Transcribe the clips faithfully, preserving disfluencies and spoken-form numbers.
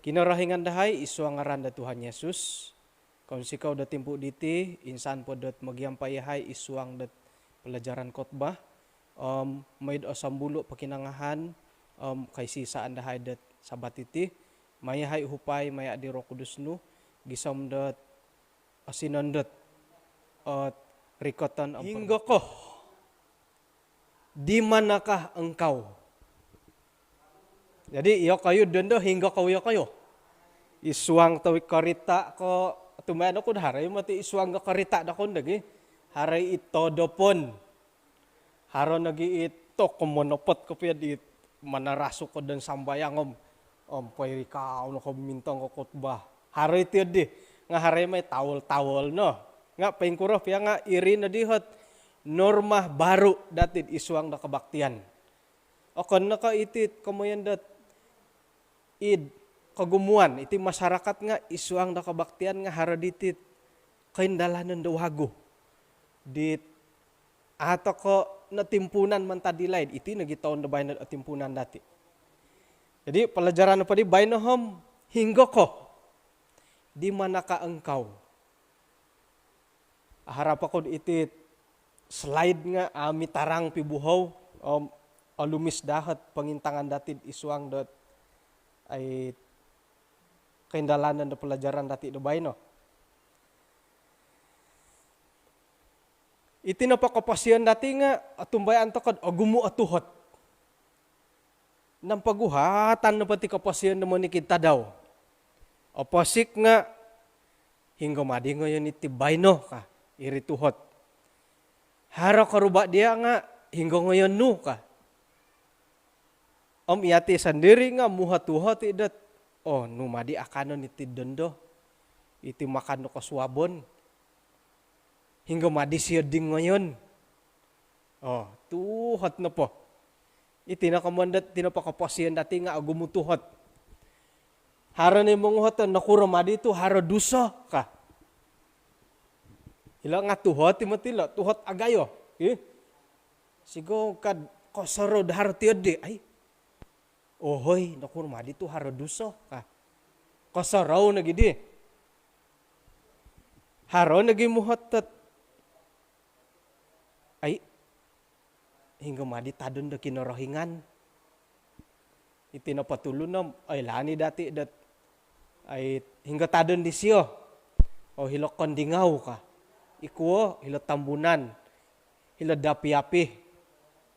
Kinorohingan dahai, id suang ngaran do Tuhan Yesus, kounsikou do timpu diti, insan po dot mogiampai yahai id suang dot pelajaran khotbah, om maid osombulu pokinongohon, om koisisaan dahai dot Sabat iti, mai yahai uhupai maya di Roh Kudus nu, gisom dot osinondot ot rikoton om hinggo ko. Di manakah engkau? Jadi, iyokoyu dondo, hinggo kou iyokoyu? Id suang toi korita ko, tumbayaan oku do haro i moti id suang do korita dokoyu nogi. Haro i todopon. Haro nogi it, tok, monopot kopio di manarasu ko don sambayang om, om poirikau no ko mintong ko khotbah. Haro i tiyo di, nga haro i mai tawol-tawol no. Nga poingkuro pia nga iri no di ot norma baru dati id suang do kebaktian. Okon no ko iti komoyon dot id kogumuan, iti masyarakat nga id suang do kebaktian nga haro diti koindalanon do wagu. Dit, atau ko notimpuunan mantad di laid, iti nogi toun do baino otimpuunan dati. Jadi, pelajaran nopo di baino om, hinggo ko? Di manakah engkau? Harap oku iti slide nga, ah, mitarang pibuhou, om olumis daa ot pongintangan dati id suang dot, ai, koindalanon do pelajaran dati do baino. Iti nopo koposion dati nga otumbayaan toko do ogumu o tuhot. Nampoguhatan nopo ti koposion do monikid tadau. Oposik nga, hinggo madi ngoyon iti baino ka, iri tuhot. Haro koruba dia nga, hinggo ngoyon nu ka. Om yati sondiri nga muhot-uhot i dot, oh, nu madi akanon iti dondo. Iti makan do kosuabon. Hinggo madi sio di ngoyon? Oh, tuhot nopo. Iti no komoyon dot, iti nopo koposion dati nga ogumu tuhot. Haro no i monguhot, nokuro madi tu haro duso ka. Ilo nga tuhot i moti lo, tuhot agayo. Ih. Sigog kad kosorou do haro tiyo di, ai. Ohoi, nokuro madi tu haro duso ka. Kosorou nogi di. Haro nogi muhot dot, ai, hinggo madi tadon do Kinorohingan? Iti nopo tulun om, ai, lani dati dot, ai, hinggo tadon disio? Oh, hilo Kondingau ka. Ikuo, hilo Tambunan. Hilo Dapiapi.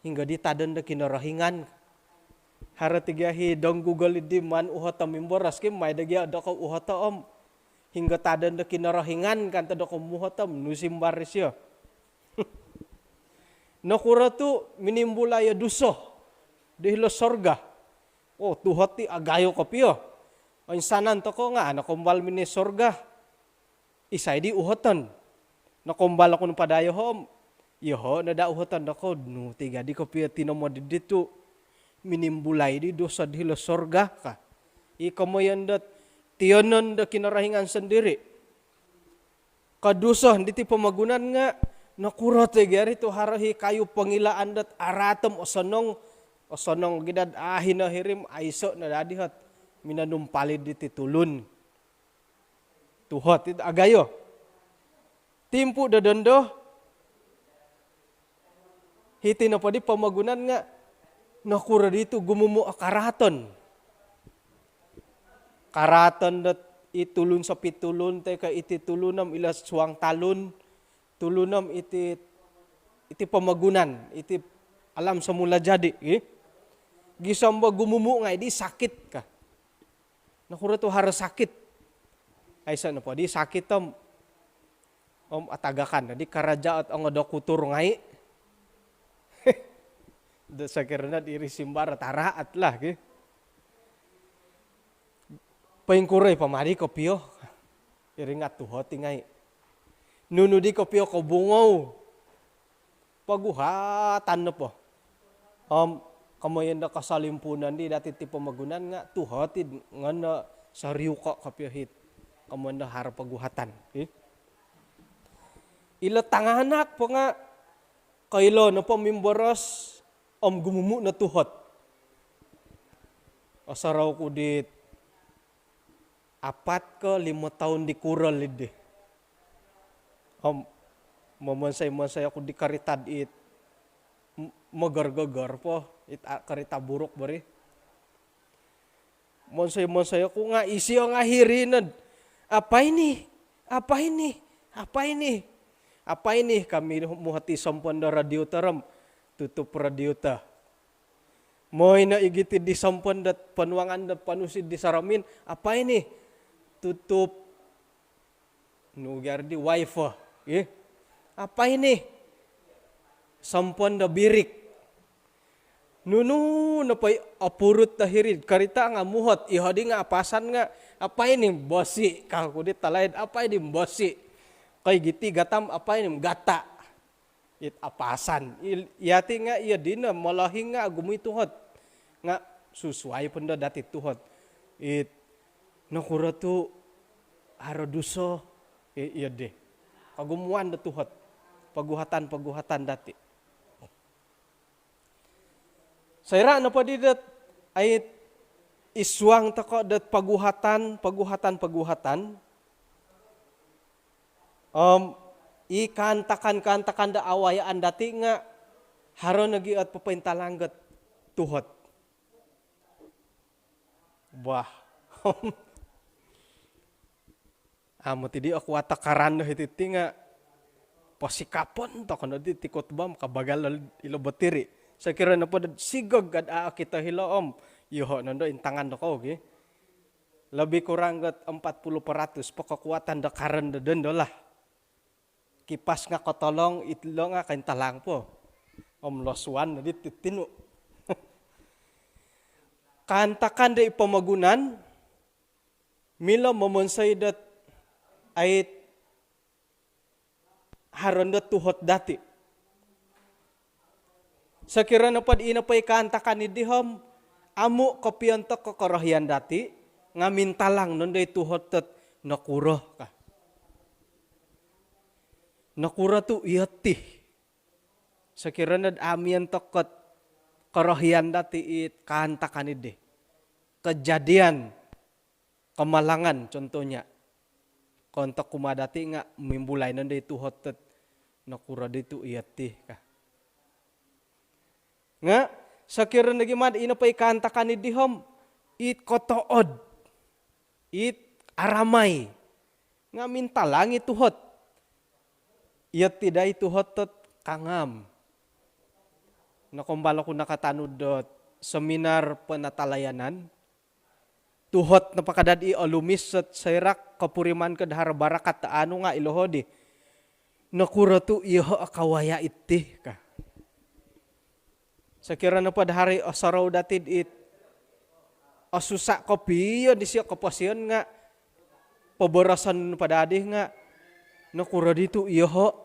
Hinggo di tadon do Kinorohingan? Haro tiga hi dong Google di maan uhot o mimboros ki, mai do gia doko uhot o om, hinggo tadon do Kinorohingan kan to doko muhot om, nu simbar disio? Nokuro tu minimbulai o duso di hilo sorga? Oh, tuhot ti agayo kopio. Oinsanan toko nga, nokombal minoi sorga. Isai di uhoton? Nokombal oku no pada yoho om, yoho no daa uhoton doko, nu tiga di kopio tinomod di tu minimbulai di duso di hilo sorga ka. I komoyon dot tiyonon do Kinorohingan sondiri. Koduso diti pomogunan nga, nokuro toi gia ri tu haro hi kayu pongilaan dot araat om osonong, osonong gia dot, ah, hino hiri om aiso no daa di ot minonumpalid diti tulun. Tuhot it agayo. Timpu do dondo, hiti nopo di pomogunan nga, nokuro di tu gumumu o karaaton? Karaaton dot i tulun sopitulun, toi ko iti tulun om ilo suang talun, tulun om iti, iti pomogunan, iti alam semula jadi, ih. Gisom bo gumumu ngai di sakit ka. Nokuro tu haro sakit? Aiso nopo di sakit om, om atagakan di karaja ot ongo dokutur ngai. Do sokiro no diri simbar ot araat lah, ki. Poingkuro i pama di kopio? Iri nga tuhot i ngai. Nunu di kopio kobungou? Poguhatan nopo. Om, komoyon do kosolimpuunon di dati ti pomogunan nga tuhot id ngono soriuko kopio hiti. Komoyon do haro poguhatan. Ih. Ilo tanganak po nga koilo nopo mimboros om gumumu no tuhot. Osorou ku dit apat ko limo toun di kurol iddi. Om momonsoi-monsoi oku di karita'd it m-, mogor-gogor po, it a-, karita buruk bo ri. Monsoi-monsoi oku nga' isio nga' hiri nod, "Apa ini? Apa ini? Apa ini? Apa ini?" Kami muhot i sompon do radiator om tutup radiator. Moi no igiti di sompon dot ponuangan dot ponusi di saramin, "Apa ini?" Tutup. Nu gia ri di wiper, ih. "Apa ini?" Sompon do birik. Nunu nopo i opurut do hiri'd karita nga' muhot, iyoho' di nga' apasan nga', "Apa ini?" "Bosi," ka ku di talaid, "Apa ini?" "Bosi." Koigiti gata om, "Apa ini?" "Gata." It apasan. Il-, iyati nga' iyo dino molohing nga' ogumu i tuhot. Nga' susuai pondo dati tuhot. It nokuro tu' haro duso, i-, iyo di. Kogumuan do tuhot. Poguhatan-poguhatan dati. Soira' nopo di dot ait isuang toko' dot poguhatan, poguhatan, poguhatan. Om i kaantakan-kaantakan do awayaan dati' nga' haro nogi' ot popointalang dot tuhot. Bah. Amu' ti di oku atakaran do hiti ti nga' posikapon toko' no di ti kotbah om kabagal ilo botiri. Sokiro nopo dot sigog kad a' okito hilo om, iyoho' nondo intangan dokou gi. Lebih kurang got empat puluh peratus po kekuatan do current do dondo lah. Kipas nga' kotolong, ilo nga' kointalang po. Om losuan no di titinu. Kaantakan do i pomogunan, milo momonsoi dot ait haro ndo tuhot dati'. Sokiro nopod ino po i kaantakan iddi om amu' kopiontok ko korohian dati', nga' mintalang nondo i tuhot dot nokuro ka. Nokuro tu' iyo ti. Sokiro nod a' miontok kot korohian dati' it kaantakan iddi. Kejadian kemalangan, contohnya. Kontok kumaa dati' nga' mimbulai nondo i tuhot dot nokuro di tu' iyo ti ka. Nga' sokiro nogi mad ino po i kaantakan iddi om it kotood, it aramai, nga' mintalang i tuhot. Iyo ti daa i tuhot dot kangam. Nokoumbal oku nakatanud dot seminar penatalayanan. Tuhot nopo kada'd i olumis dot soira' kopuriman ko'd haro barakat do anu nga' iloho' di, nokuro tu' iyoho' o kawaya' iti ka. Sokiro nopod haro i osorou dati'd it osusa' kopio disio koposion nga' poboroson nopo daa di nga' nokuro di tu' iyoho',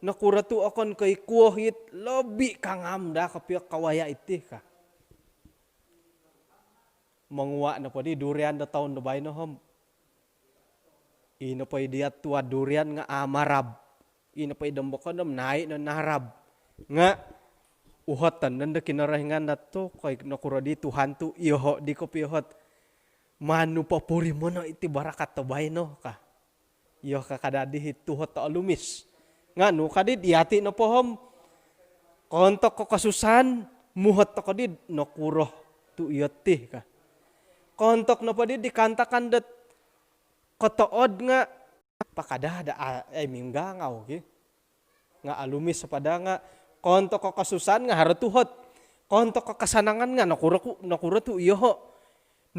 nokuro tu' okon ko' i kuo it lobi kangam daa kopio kawaya' iti ka. Mongua' nopo di durian do toun do baino om, ino po i diya' tuad durian nga' a' marab. Ino po i dombokon om nai' no narab. Nga' uhoton nondo Kinorohingan dot tu' koi nokuro di Tuhan tu' iyoho' di kopio ot manu popurimono' iti barakat do baino ka. Iyo ka kada' di i tuhot do olumis. Nga' nu kadi'd iyati' nopo om, kontok ko kosusaan, muhot toko' di'd nokuro tu' iyo ti ka. Kontok nopo di'd di kaantakan dot kotood nga' pakada' daa, ai, minggangau ki. Nga' olumis pada nga' kontok ko kosusaan nga' haro tuhot. Kontok ko kasanangan nga' nokuro ku, nokuro tu' iyoho'.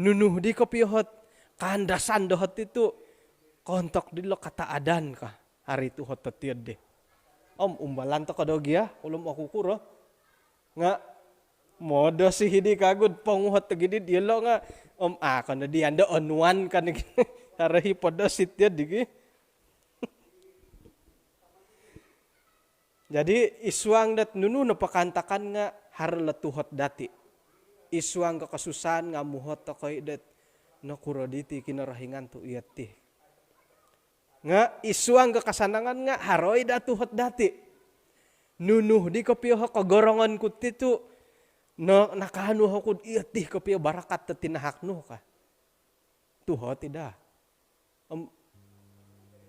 Nunu di kopio ot kaandasan doho' ti tu'. Kontok dilo kataadan ka. Haro i tuhot dot iyo di. Om umbalan toko' do gia, ulun oku kuro. Nga' modosi hidi kagu'd ponguhot do gidi'd iyolo' nga'. Om a' ko no di ando onuan ka ni. Haro i podosi ti iyo di gi. Jadi, isuang dot nunu nopo kaantakan nga' haro lo tuhot dati'. Isuang ko kosusaan nga' muhot toko' i dot nokuro diti Kinorohingan tu' iyo ti. Nga' isuang ko kasanangan nga' haro i daa tuhot dati'. Nunu di kopio o kogorongon ku ti tu', no, nakaanu oku'd iyo ti kopio barakat do tinahak nu ka. Tuhot i daa. Om,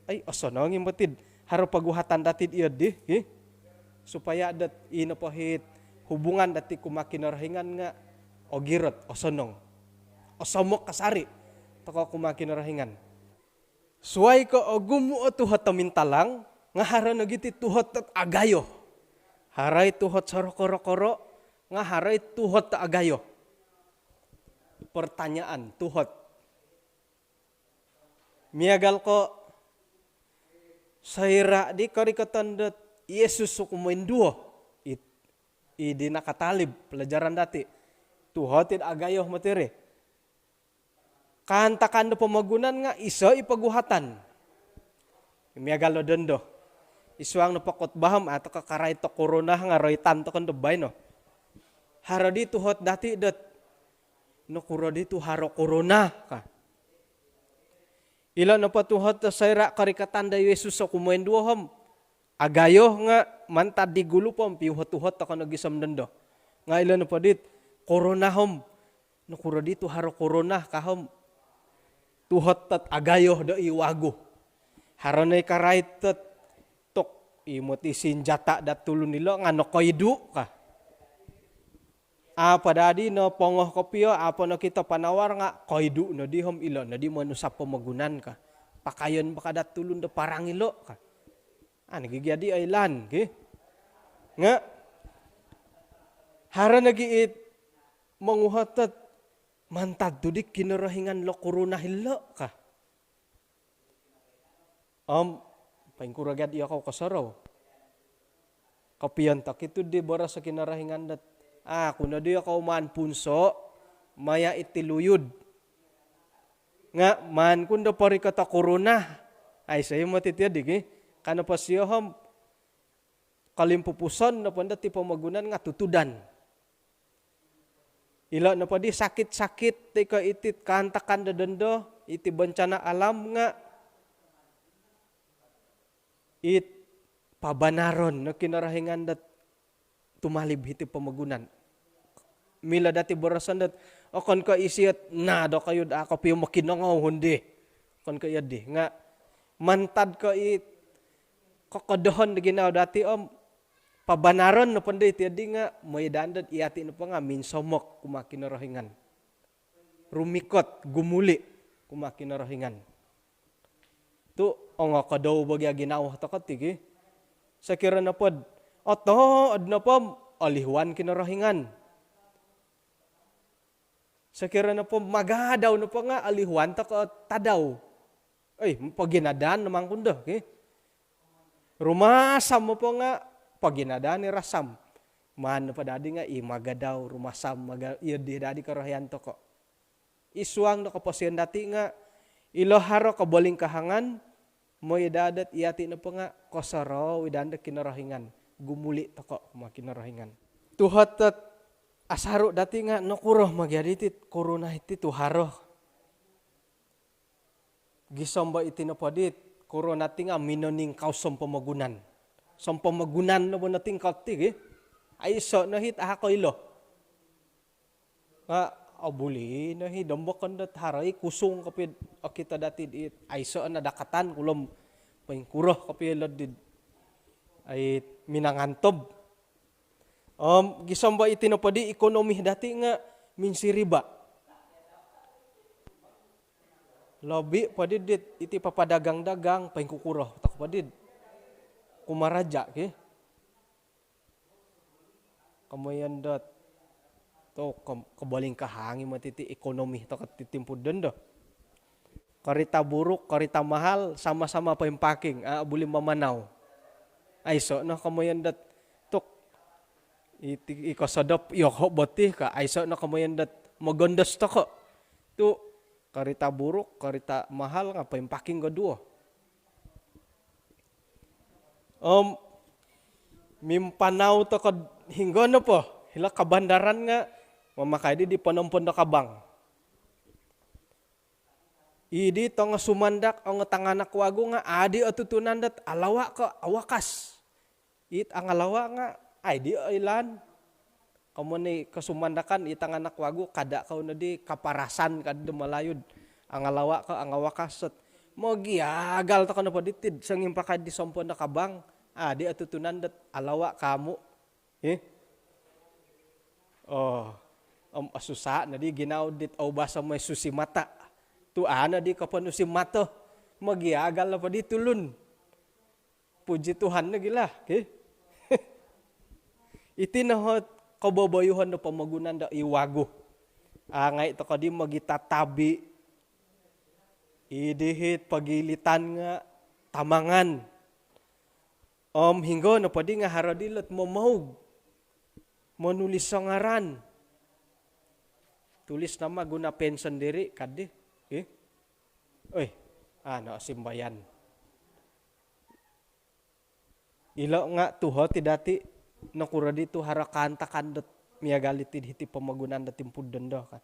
ai, osonong i motid haro poguhatan dati' iyo di, hi? Supaya dot ino po hit hubungan dati' kumaa Kinorohingan nga ogirot, osonong. Osomok kasari toko' kumaa Kinorohingan. Suwai ko' ogumu' o tuhot o mintalang, nga haro nogi ti tuhot dot agayo. Haro i tuhot sorokoro-koro, nga haro i tuhot dot agayo. Pertanyaan, tuhot. Miagal ko' soira' di korikoton dot Yesus o kumoinduo, i, i di nakatalib pelajaran dati'. Tuhot id agayo moti ri. Kaantakan do pomogunan nga iso i poguhatan. Miagal do dondo. Id suang nopo khotbah om, a' toko' karait do korona nga roitan toko' no do baino. Haro di tuhot dati' dot, nokuro di tu haro korona ka. Ilo nopo tuhot do soira' korikoton do Yesus o kumoinduo om, agayo nga mantad di gulu po om piuhot-uhot toko' no gisom dondo. Nga ilo nopo dit korona om, nokuro di tu haro korona ka om, tuhot dot agayo do i wagu. Haro no i karait dot, tok, i moti sinjata' dot tulun ilo nga nokoidu' ka. Apa dadi nopongo kopio, apa nokito panawar nga koidu' nodi om ilo nodi monusap pomogunan ka. Pakayon po ka dot tulun do parang ilo ka. A' nogi jadi oilaan, ki. Nga haro nogi it monguhot dot mantad tu di Kinorohingan lo korona ilo ka. Om, poingkuro gia diya' kou kosorou. Kopiontok i tu di boros o Kinorohingan dot, a' ku no diya' kou maan punso maya' iti luyud. Nga maan ku no do porikot o korona. Aiso i moti tiyo di, ki. Ka nopo sio om, kolimpupuson nopo ndo ti pomogunan nga tutudan. Ilo nopo di sakit-sakit ti ko' iti kaantakan do dondo, iti bencana alam nga it pabanaron no Kinorohingan dot tumalib hiti pomogunan. Milo dati boroson dot, okon ko' isio dot, na, dokoyu dot a' kopio mokinongou hundi. Okon ko' iyo di. Nga mantad ko' it kokodohon do ginawo dati om, pabanaron nopo ndo iti di nga, mooi daa ndo dot iyati nopo nga minsomok kumaa Kinorohingan. Rumikot, gumuli' kumaa Kinorohingan. Tu' ongokodou bo gia ginawo toko' ti, ki. Sokiro nopo dot otood nopo om, olihuan Kinorohingan. Sokiro nopo magadau nopo nga olihuan toko' tadau. Oi, poginadaan no mangkun do, ki. Rumasam nopo nga poginadaan i rasam. Maan nopo dadi nga i magadau, rumasam, maga-, iyo di dadi korohian toko'. Id suang do koposion dati nga ilo haro kobolingkahangan, mooi daa dot iyati nopo nga kosorou i daa ndo Kinorohingan, gumuli' toko' kumaa Kinorohingan. Tuhot dot asaru dati nga nokuro ma gia diti korona iti tu haro. Gisom bo iti nopo dit korona ti nga minoningkau sompomogunan. Sompomogunan no bo notingkau ti, ki. Aiso no hit a' koilo. Nga, obuli no hi dombokon dot haro i kusung kopio okito dati dit. Aiso no dakatan kulom poingkuro kopio ilo dit. Ai minangantob. Om, gisom bo iti nopo di ekonomi dati nga minsiriba. Lobi po di dit iti papadagang-dagang, poingkukuro toko po di kumaraja, ki. Komoyon dot, tu, ko-, kobolingkahang i moti ti ekonomi toko ti timpu dondo. Korita buruk, korita mahal, sama-sama poimpaking, a' buli mamanau. Aiso no komoyon dot, tu, iti, i kosodop, iyoho' bo ti ka, aiso no komoyon dot mogondos toko. Tu, korita buruk, korita mahal nga poimpaking koduo. Om, mimpanau toko hinggo nopo, hilo kabandaran nga mamakai di, di ponompon do kabang. Idi tongo sumandak ongo tanganak wagu nga adi otutunan dot alawa ko awakas. It angalawa nga ai di oilaan. Komo ni kosumandakan i tanganak wagu, kada kou nodi kaparasan ka di do Malayud. Angalawa ko angawakas dot Mogiagal toko nopo diti'd songimpakai'd di sompon do kabang, a' di otutunan dot alawa' kaamu'. Hi? Oh, om osusa' noddi ginawo dit oubas om moi susi mata. Tu' a' noddi koponusi mato. Mogiagal nopo di tulun. Puji Tuhan nogi lah, ki. Iti no ot koboboyuhon do pomogunan do i wagu. A' ngai' toko di mogitatabi'. I dihit pogilitan nga' tamangan. Om hinggo nopo di nga' haro di lot momoug. Monulis songaran. Tulis nama guna pen sendiri, kaddi. Ih. Oi, a' no osimbayan. Ilo' nga' tuhot i dati', nokuro di tu' haro kaantakan dot miagal iti'd hiti pomogunan do timpu'd dondo ka.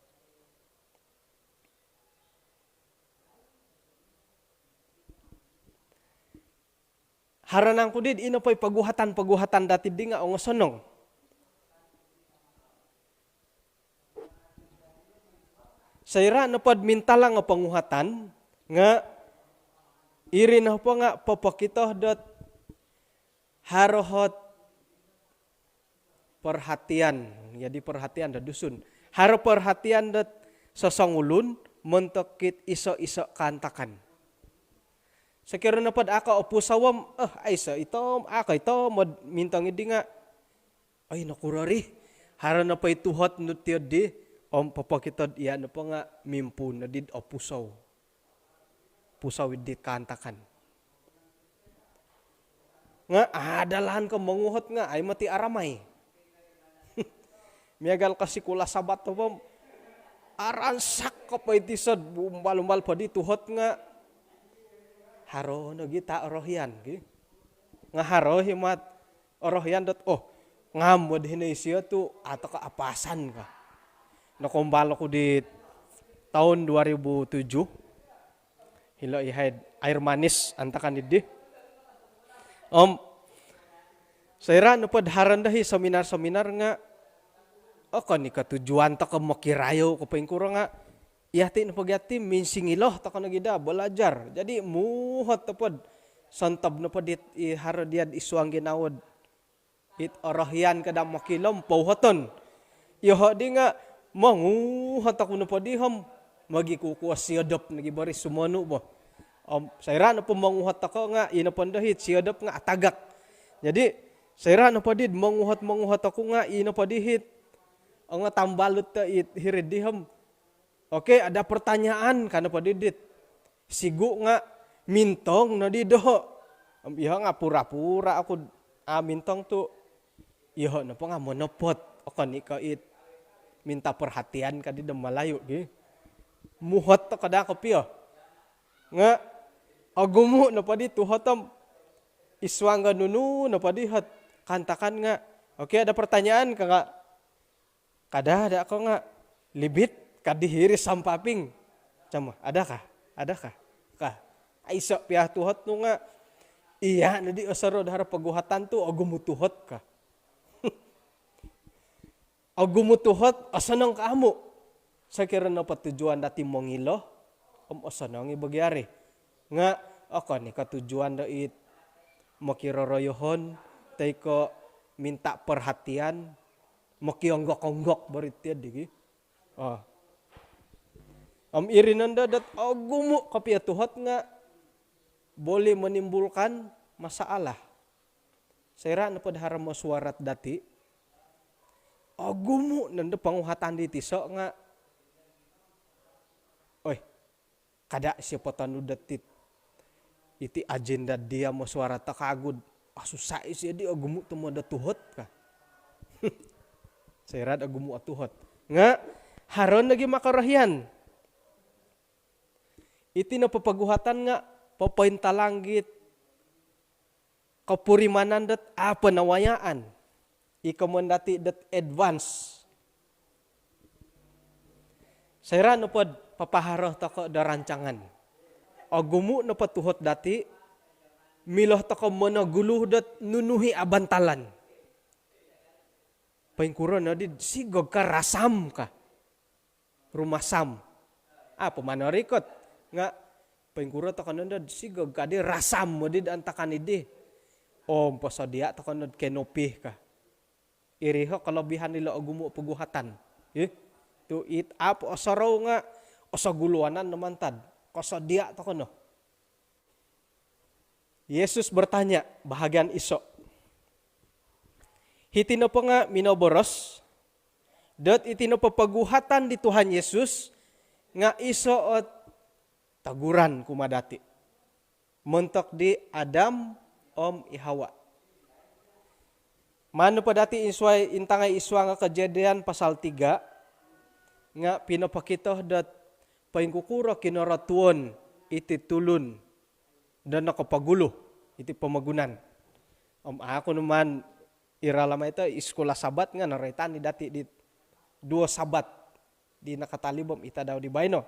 Haro nangku di'd ino po i poguhatan-poguhatan dati'd di nga' ongosonong. Soira' nopod mintalang o ponguhatan nga' iri nopo nga' popokito dot haro hot perhatian, jadi perhatian do Dusun. Haro perhatian dot sosongulun montok it iso-iso kaantakan. Sokiro nopod a' ko opusou om, eh, aiso itom, a' ko itom od mintong iddi nga', oi, nokuro ri? Haro nopo i tuhot nu tiyo'ddi, om popokito'd iya' nopo nga' mimpuun noddi'd opusou. Pusou iddi kaantakan. Nga' a' da lahan ko monguhot nga' ai moti aramai. Miagal ko sikul Sabat tu' pom, aransak ko po i tisod, umbal-umbal poddi tuhot nga' haro nogi ta' orohian, ki. Nga' haro hi mat orohian dot, oh, ngam wad hino isio tu' a' toko apasan ka. Nokoumbal oku di tahun dua ribu tujuh, hilo' i haid Air Manis antakan iddi. Om soira' nopod haro nondo hi seminar-seminar nga', okon i' ko tujuan toko mokirayou ko poingkuro nga', iyati' nopo giati' minsingilo toko nogi daa balajar. Jadi muhot topod, sontob nopo dit i haro diya'd i suang ginawo'd it orohian ko daa mokilo om pouhoton. Iyoho' di nga' monguhot oku nopo di om mogikukuo siodop nogi bo ri sumonu' bo. Om soira' nopo monguhot toko nga' ino pondo hit siodop nga' atagak. Jadi soira' nopo di'd monguhot-monguhot oku nga' ino poddi hit ongo tambalut to it hiri'ddi om, oke, ada pertanyaan, ka nopo di dit. Sigu nga' mintong noddi doho'. Om iyoho' nga' pura-pura oku'd a' mintong tu' iyoho' nopo nga' monopot. Okon i' ko it minta perhatian kaddi do Malayu, ki. Muhot toko daa kopio. Nga' ogumu' nopo di tuhot om i suang ga nunu nopo di hot kaantakan nga', oke, ada pertanyaan ka nga', kada, ada ko nga' libit kaddi hiri sampaping. Cama, adakah? Adakah? Ka. Aiso' piya tuhot nu nga' iya' noddi osorou do haro poguhatan tu' ogumu' tuhot ka. Ogumu' tuhot, osonong ko amu'. Sokiro nopo tujuan dati' mongilo om osonong i' bo gia ri. Nga' okon i' ko tujuan do it mokiroroyohon toi ko minta perhatian, mokionggok-onggok bo ri tiyo'ddi, ki. Oh. Om iri nondo dot ogumu' kopio tuhot nga' boleh menimbulkan masalah. Soira' nopod haro mosuarat dati', ogumu' nondo ponguhatan di tiso' nga', oi, kada' isio potonud dot it, iti agenda diya' mosuarat toko kagu'd, ah, osusa' isio di, ogumu' tomod o tuhot ka. Soira'd ogumu' o tuhot nga' haro nogi makorohian. Iti nopo poguhatan nga' popointalang git kopurimanan dot a' po nawayaan. I komoyon dati' dot advance. Soira' nopod papaharo toko' do rancangan, ogumu' nopo tuhot dati', milo toko' monogulu dot nunu i' abantalan. Poingkuro noddi'd sigog ka rasam ka. Rumasam. A' po manorikot. Nga' Poingkuro toko' nondo sigog kadi rasam modi'd antakan iddi. Om posodia' toko' nod kenopi ka. Iri ho kolobihan ilo ogumu' poguhatan. Ih, tu' it apo osorou nga' osoguluanan no mantad. Kosodia' toko' no. Yesus bertanya, bahagian iso'. Hiti nopo nga' minoboros dot iti nopo poguhatan di Tuhan Yesus nga' iso' ot toguran kumaa dati' montok di Adam om i Hawa. Maan nopo dati' insuai intangai isuang o Kejadian pasal tiga nga' pinopokito dot poingkukuro kinorotuon iti tulun do nokopogulu iti pomogunan. Om aku no maan ira lamai to i sekolah Sabat nga' noroitan i dati' di duo Sabat di nakatalib om i tadau di baino.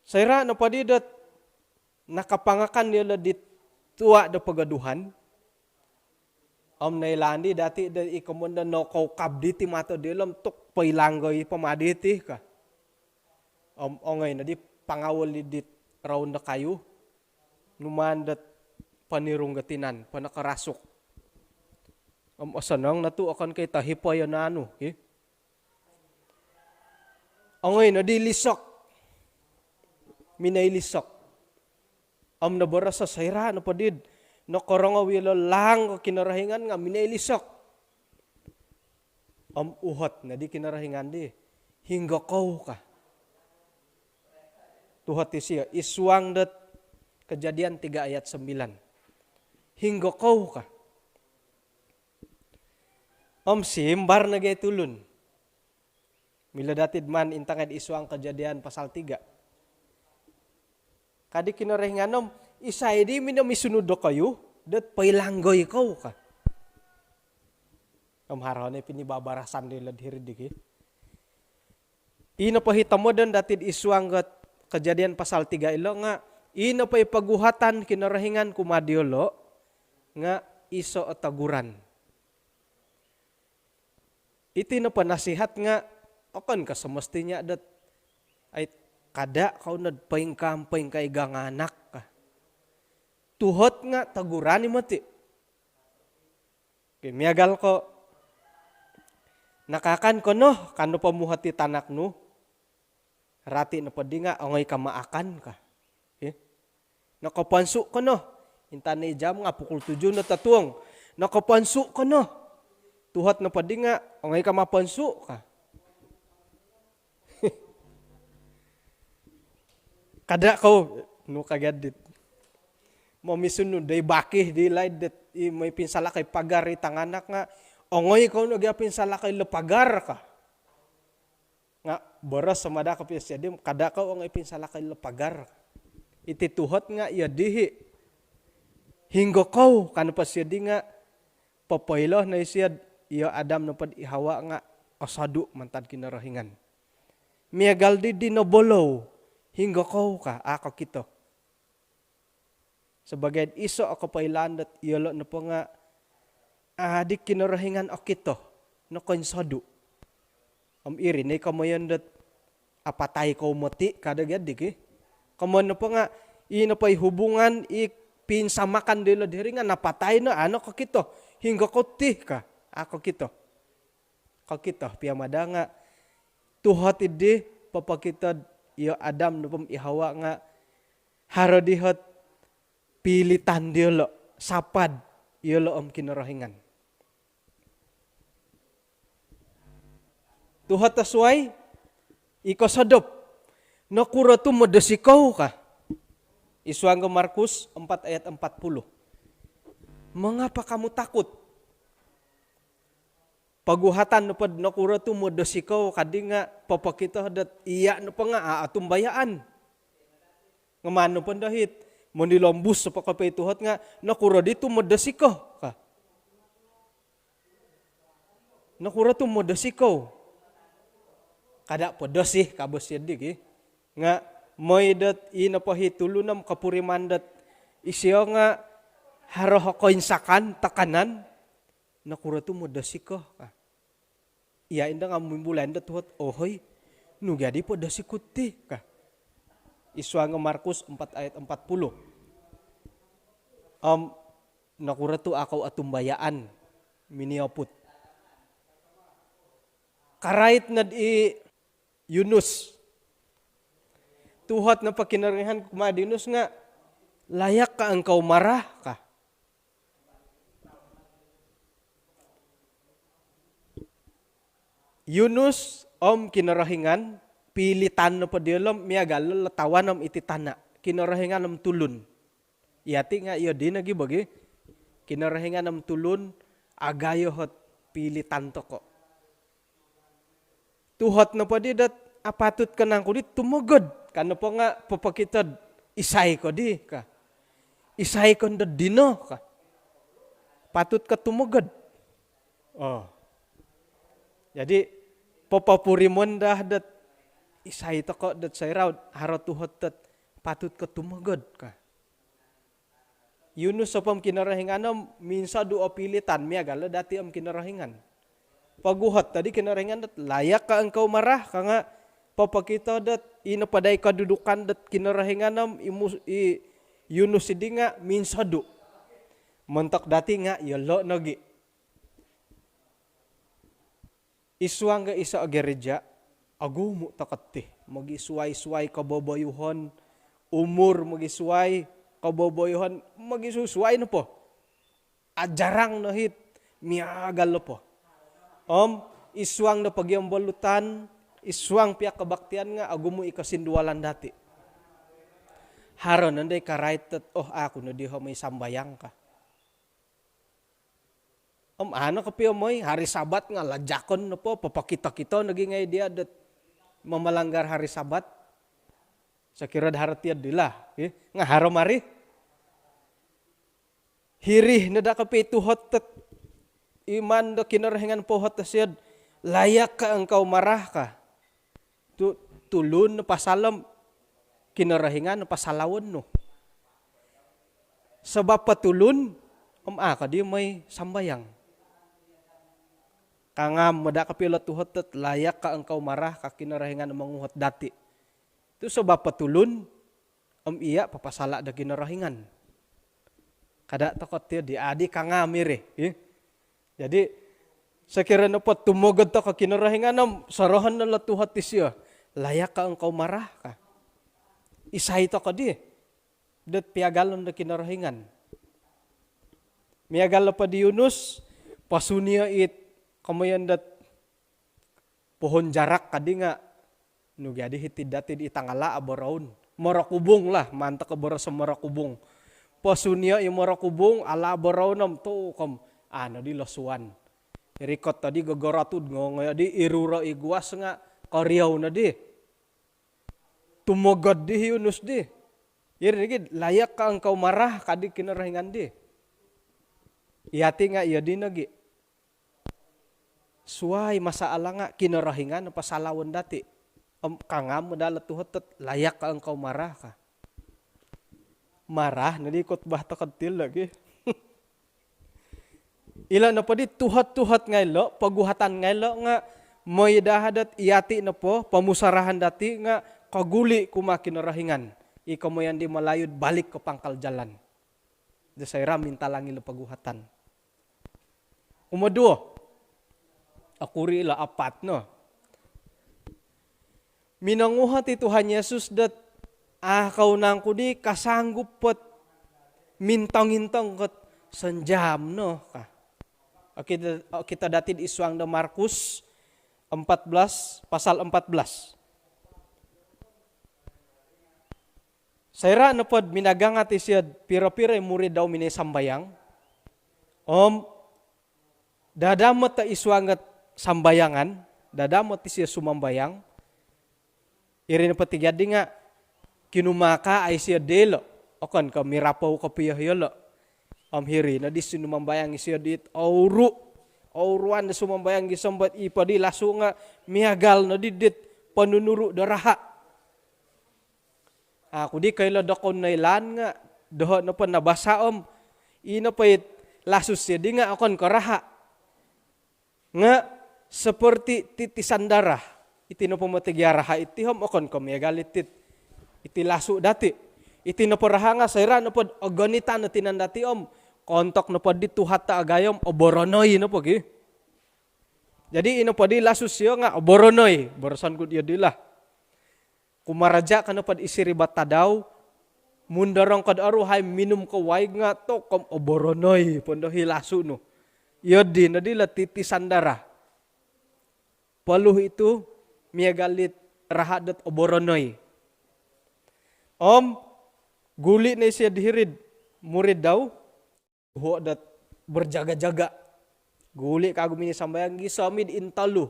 Soira' nopo di dot nakapangakan diyolo' di tua' do pogoduhan om noilaan di dati' do i komoyon do nokoukab diti mato diyolo' om tuk poilanggoi po ma diti ka. Om ongoi noddi pangawol di dit roun do kayu, numaan dot ponirung do tinan, ponokorasuk. Om osonong no tu' okon ko' i tohipo iyo naanu ki. Ongoi noddi lisok. Minoi lisok. Om noboros o soira' nopo did nokorongou ilo laang o Kinorohingan nga' minoi lisok. Om uhot noddi Kinorohingan di, hinggo kou ka. Tuhot isio, isuang dot Kejadian tiga ayat sembilan. Hinggo kou ka. Om simbar nogi' i tulun. Milo dati'd maan intangai isuang Kejadian pasal tiga. Kadi Kinorohingan om, isai di minomisunud dokoyu dot poilanggoi kou ka. Om haro no i pinibabarasan dilo'd hiri'd di ki. I nopo i tomodon dati'd isuang got Kejadian pasal tiga ilo nga', i nopo i poguhatan Kinorohingan kumaa diyolo' nga' iso' o toguran. Iti nopo nasihat nga' okon ko' semestinya dot, ai, kada' kou nod poingkaa om poingkaa i ganganak ka. Tuhot nga' toguran i moti'. Okey, miagal ko' nakaakan ko no, ka nopo muhot i tanak nu, rati nopo di nga' ongoi ka maakan ka. Okey. Nokoponsu' ko no. Intanai jam nga' pukul tujuh no totuong. Nokoponsu' ko no. Tuhot nopo di nga' ongoi ka maponsu' ka. Kada' kou, nu ka gia dit momisunud doi baki di laid dit, i moi pinsalakoi pagar i tanganak nga', ongoi kou no gia pinsalakoi lo pagar ka. Nga' boros sama da kopio sio di, kada' kou ongoi pinsalakoi lo pagar. Iti tuhot nga' iyo dihi. Hinggo kou, ka nopo sio di nga' popoilo no isio'd iyo Adam nopo'd i Hawa nga' osodu' mantad Kinorohingan. Miagal di di nobolou, hinggo kou ka, a' kokito. Sabagai'd iso' o kopoilaan dot iyolo' nopo nga' a' di Kinorohingan okito, nokoinsodu'. Om iri no i komoyon dot apatai kou moti' ka do gia di ki. Komoyon nopo nga' i nopo i hubungan, i pinsamakan dilo'd hiri nga' napatai no, a' no kokito. Hinggo kou ti ka, a' kokito. Kokito pia mada nga' tuhot iddi popokito'd iyo Adam nopo om i Hawa nga' haro di hot pilitan diyolo', sapad iyolo' om Kinorohingan. Tuhot o suwai, i kosodop, nokuro tu' modosi kou ka. Isuang ko Markus empat ayat empat puluh. Mengapa kamu takut? Poguhatan nopo'd nokuro tu' modosi kou kadi nga' popokito dot iya' nopo nga' a' otumbayaan. Nga' maan nopo ndo hit, monilombus nopo kopio i tuhot nga', nokuro di tu' modosi ko ka. Nokuro tu' modosi kou. Kada' podosi ka bo sio di ki. Nga' moi dot i nopo hi tulun om kopuriman dot isio nga' haro ho koinsakan, takanan. Nokuro tu' modosi ko ka. Iya indo nga' mimbulai indo tuhot, ohoi, nu gia di podosi ku ti ka. Id suang Markus empat ayat empat puluh. Om nokuro tu' au kou otumbayaan minioput? Karait nod i Yunus. Tuhot nopo Kinorohingan kumaa di Yunus nga, "Layakkah engkau marah?" ka. Yunus om Kinorohingan, piolitan nopo diyolo' om miagal lo tawan om iti tana'. Kinorohingan om tulun. Iyati' nga' iyo di nogi bo gi. Kinorohingan om tulun, agayo ot piolitan toko'. Tuhot nopo di dot, "Apatut ko nangku di tumogod?" Ka nopo nga' popokito'd, "Isai ko di?" ka. "Isai ko ndo dino?" ka. "Patut ko tumogod?" Oh. Jadi, popopurimon daa dot, "Isai toko' dot soira' haro tuhot dot patut ko tumogod?" ka. Yunus nopo om Kinorohingan om minsodu' o piolitan, miagal lo dati' om Kinorohingan. Poguhot tadi Kinorohingan dot, "Layakkah engkau marah?" ka nga', popokito dot ino po dai kodudukan dot Kinorohingan om i Mus-, i Yunus di nga' minsodu'. Montok dati' nga' iyolo' nogi. Id suang do iso' gereja, ogumu' toko' ti. Mogisuwai-suwai koboboyuhon, umur mogisuwai, koboboyuhon mogisusuwai nopo. Ajarang no hit miagal nopo. Om id suang do pogiombolutan, id suang pia kobaktian nga' ogumu' i kosinduolan dati'. Haro nondo i karait dot, "Oh, aku no diho' moi sambayang," ka. Om ano kopio moi, hari Sabat nga' lajakon nopo, popokito-kito nogi ngai' diya' dot mamalanggar hari Sabat. Sokiro do haro tiyo'd dilo, eh, nga' haro mari. Hiri no daa kopio tuhot dot iman do Kinorohingan pohot do siyo'd, "Layakkah engkau marah?" ka. Tu-, tulun no pasal om Kinorohingan no pasal lawan no. Sabap po tulun, om a' ko di moi sambayang. Kangam moda' kopio lo tuhot dot, "Layakkah engkau marah?" ka Kinorohingan no monguhot dati'. Tu sabap po tulun, om iya' papasala' do Kinorohingan. Kada' toko' ti di adi kangam iri, eh. Jadi, sokiro nopo tumogod toko' Kinorohingan om sorohon no lo tuhot disiyo, "Layakkah engkau marah?" ka. Isai toko' di dot piagalon do Kinorohingan? Miagal nopo di Yunus, posuniyo it komoyon dot pohon jarak kadi nga', nu gia di hiti'd dati'd i Tangala' aboroun. Morokubung lah, montok o boros o morokubung. Posuniyo i morokubung, ala' aboroun om tu' kom, ano di losuan. Rikot tadi gogorotud ngongoyo di iruro i guas nga' koriou no di. Tumogod di hi Yunus di. Iri nogi, "Layakkah engkau marah?" kadi Kinorohingan di. Iyati' nga' iyo di nogi. Suwai masalah nga' Kinorohingan pasal lawan dati'. Om kangam moda' lo tuhot dot, "Layakkah engkau marah?" ka. Marah no di khotbah toko' ti lagi. Ilo nopo di tuhot-tuhot ngai' lo, poguhatan ngai' lo nga' moi daa dot iyati' nopo, pomusarahan dati' nga' koguli' kumaa Kinorohingan. I komoyon di Malayu'd balik ke pangkal jalan. Do soira' mintalang ilo poguhatan. Kumoduo. Okuri' ilo apat no. Minonguhot i Tuhan Yesus dot, "A' kou nangku di kasanggup ot mintong-intong kot sonjam no?" ka. Okito, okito dati'd id suang do Markus empat belas, pasal empat belas. Soira' nopod minagangat isiyo'd piro-piro i murid dau minoi sambayang, om dadamot o id suang ot sambayangan, dadamot isiyo sumambayang, iri nopo tigadi nga' kinumakaa' isiyo dilo', okon ko' mirapou kopio iyolo'. Om hiri nodi sinumambayang isiyo dit ouru', ouruan do sumambayang gisom dot i podi lasu' nga' miagal nodi dit ponunuru' do raha'. Aku di koilo do koun noilaan nga' doho' nopo nabasa' om, ino po it lasu' siyo di nga' okon ko' raha'. Nga' seperti titisan darah. Iti nopo moti gia raha' iti om okon ko' miagal iti't Iti lasu dati. Iti nopo raha nga soira nopo ogonitan o tinan dati om, kontok nopo di tuhat ta agayo om oboronoi nopo gi. Jadi ino po di lasu sio nga oboronoi, boroson ku dio dilah. Kumaraja ka nopo di siriba tadau, mundorong ko do oruhai minum ko waig nga tokom oboronoi pondo hi lasu nu. Iyo di no dilah titisan darah. Poluh itu miagal dit raha dot oboronoi. Om guli no isio di hiri'd murid dau, uho dot berjaga-jaga. Guli kagu mini sambayang gisom id intolu.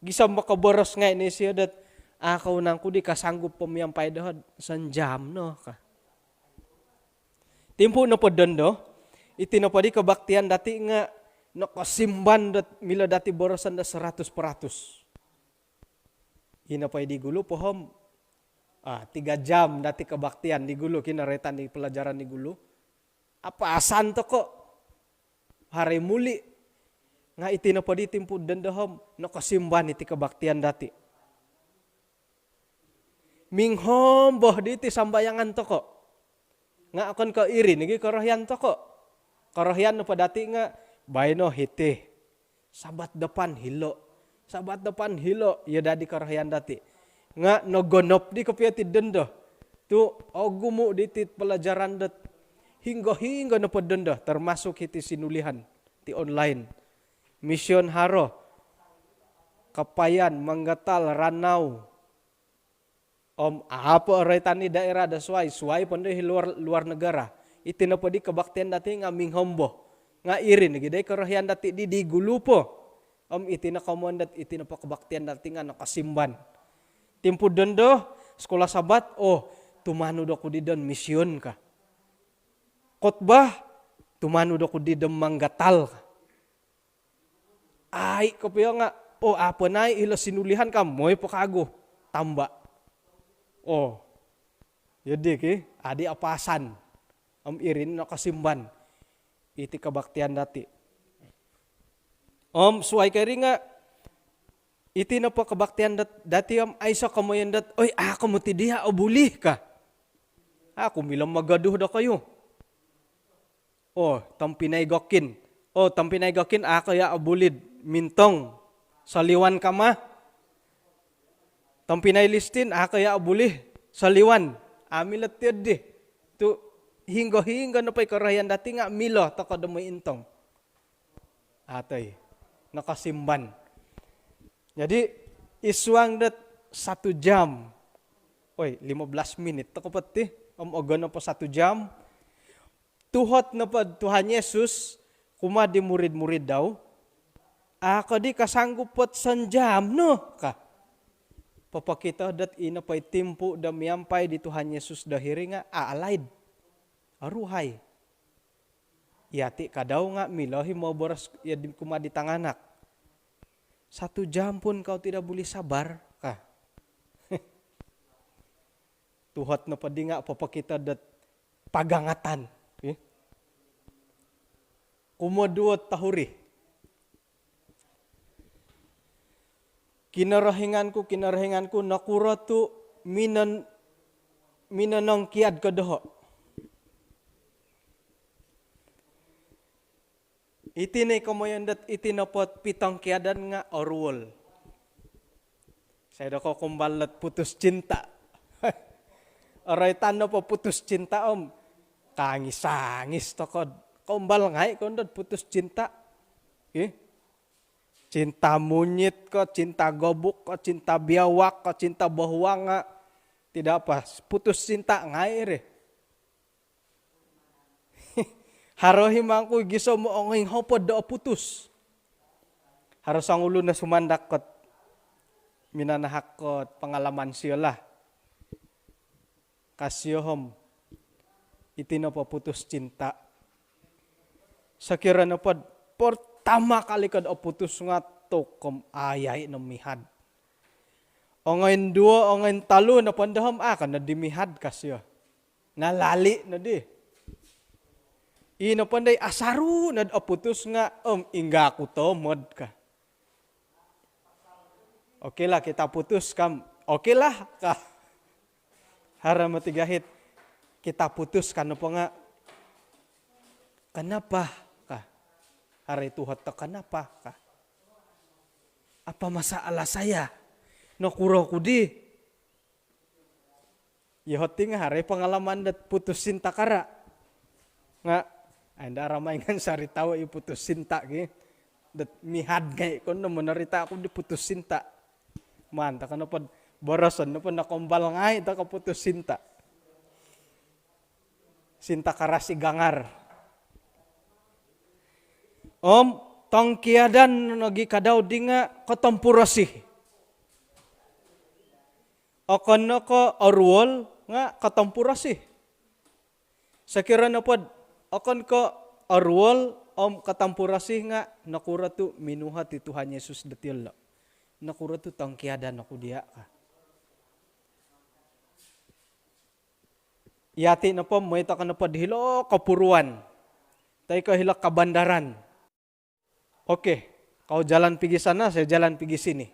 Gisom makaboros ngai no isio dot, ah, kau nangku di kasanggup po miampai dohod sanjam no ka. Timpu nopo dondo, iti nopo di kebaktian dati nga nokosimban dot milo dati boroson do seratus peratus. Ino po di gulu pohom, ah, tiga jam dati kebaktian di gulu, kinoroitan di pelajaran di gulu. Apasan toko hari muli. Nga iti nopo di timpu dondo hom, nokosimban iti kebaktian dati. Minghombo di iti sambayangan toko. Nga okon ko iri nogi korohian toko. Korohian nopo dati nga baino hiti. Sabat depan hilo. Sabat depan hilo. Iyo dadi korohian dati. Nga nogonop di kopio ti dondo. Tu ogumu di ti pelajaran dot hinggo-hinggo nopo dondo. Termasuk hiti sinulihan ti online. Mission haro. Kapayan, Manggatal, Ranau. Om apo oroitan i daerah do suai, suai pondo hi luar, luar negara. Iti nopo di kebaktian dati nga minghombo. Nga iri nogi dai korohian dati di, di gulu po. Om iti no komoyon dot, iti nopo kebaktian dati nga nokosimban. Timpu dondo, sekolah Sabat, oh, tumanud oku di don mission ka. Khotbah, tumanud oku di don Manggatal ka. Ai kopio nga, oh, apo nai ilo sinulihan ka, moi po kagu tamba. Oh. Iyo di ki, adi apasan. Om iri no nokosimban iti kebaktian dati. Om suai ko iri nga, iti nopo kebaktian dat-, dati om aiso komoyon dot, oi, aku moti dia obuli ka. Aku milo mogoduh dokoyu. Oh, tompinai Gokin. Oh, tompinai Gokin, aku ya obulid mintong. Soliwan kama. Tompinai Listin, aku ya obulih soliwan. Amilo tiodi. Tu hinggo-hinggo nopo i korohian dati nga milo toko do moi intong. Atoi. Nokosimban. Jadi, isuang dot satu jam. Oi, lima belas minit toko poti. Om ogon nopo satu jam. Tuhot nopo Tuhan Yesus kumaa di murid-murid dau, "Aku di kasanggup pot sanjam no," ka. Popokito dot ino po i timpu do miampai di Tuhan Yesus do hiri nga alaid. Aruhai. Yati kadau nga milo hi moboros ya di kumaa di tanganak. "Satu jam pun kau tidak boleh sabar," ka. Tuhot nopo di nga popokito dot pagangatan. Ih. Kumoduo tohuri. "Kinorohingan ku, Kinorohingan ku, nokuro tu minon-, minonongkiad ko doho?" Iti no i komoyon dot iti nopo pitongkiadan nga oruol. Isai do kokumbal dot putus cinta? Oroitan nopo putus cinta om, kangis-angis toko. Kumbal ngai ko dot putus cinta. Ih. Cinta monyet ko, cinta gobuk ko, cinta biawak ko, cinta bohuang nga. Tidak apa, putus cinta ngai ri. Haro hi mangku gisom ongoinghopod do oputus. Haro songulun no sumandak kot minanahak kot pengalaman sio lah. Ka sio om, iti nopo putus cinta. Sokiro nopo pertama kali ko do oputus nga tokom ayai no mihad. Ongoinduo, ongointolu nopo ndo om, ah, ka no di mihad ka sio. Nalali no di. Ino po ndai asaru no do oputus nga, om, ingga aku tomod ka. "Oke lah, kita putus," kam. "Oke lah," ka. Haro moti gahit kita putus ka nopo nga, "Kenapa?" ka. Haro i tuhot do, "Kenapa?" ka. "Apa masalah saya? Nokuro ku di?" Yoho ti nga haro i pengalaman dot putus cinta kara. Nga, ai, nda ramai ngan sori tau i putus cinta ki. Dot mihad ngai kono menerita aku di putus cinta. Maan toko nopo boroson nopo nokombal ngai toko putus cinta. Cinta karasi gangar. Om tongkiadan nogi kadau di nga kotompurosi. Okon no ko oruol nga kotompurosi. Sokiro nopo dot okon ko oruol om kotompurosi nga nokuro tu minuhot i Tuhan Yesus dot yolo? Nokuro tu tongkiadan oku dia ka? Yati nopo, moi toko nopo di hilo kopuruan, toi ko hilo kabandaran. Oke, kau jalan pigi sana, saya jalan pigi sini.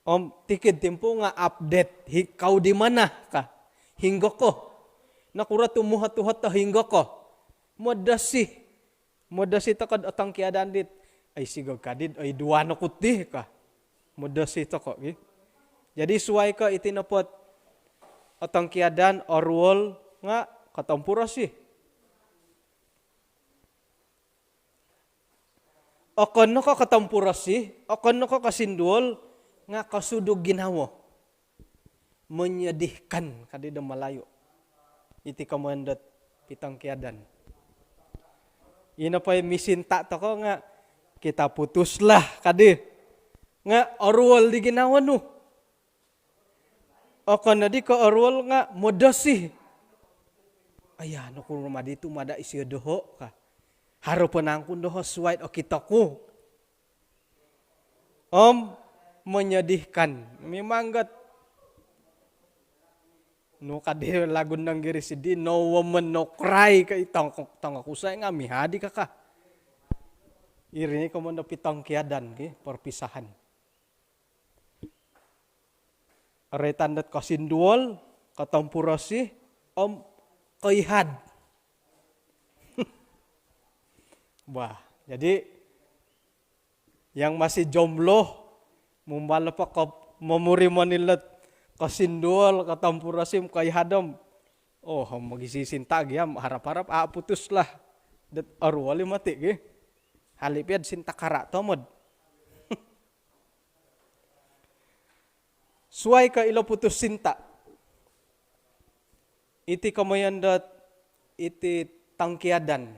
Om tikid timpu nga update, "Hi, kau di mana?" ka. "Hinggo ko?" Nokuro tu muhot-uhot do "Hinggo ko?" Modosi. Modosi toko dot otongkiadan dit, "Ai, sigog kadi dot oiduan oku ti," ka. Modosi toko ki. Jadi suai ko iti nopo dot otongkiadan, oruol nga kotompurosi. Okon no ko kotompurosi, okon no ko kosinduol, nga kosudug ginawo. Menyedihkan kadi do Melayu. Iti komoyon dot pitongkiadan. Ino po i misinta toko nga, "Kita putuslah," kadi. Nga oruol di ginawo nu. Okon nodi ko oruol nga modosi. "Aya, nokuro madi tu mada isio doho?" ka. "Haro po nangku doho suai dot okito ku?" Om menyedihkan. Memang got, nu kadi lagu Inggris di, "No woman, no cry," ka i tongok, tongokusai nga mihad i kaka. Iri ni komoyon do pitongkiadan ki, perpisahan. Roitan dot kosinduol, kotompurosi, om koihad. Wah, jadi yang masih jomblo, mumbal po ko momuri monilo dot kosinduol, kotompurosi om koihad om, oh, mogisisinta gia om harap-harap a putus lah dot oruol i moti ki. Hali pia dot sinta kara tomod. Suai ko ilo putus sinta. Iti komoyon dot iti tongkiadan.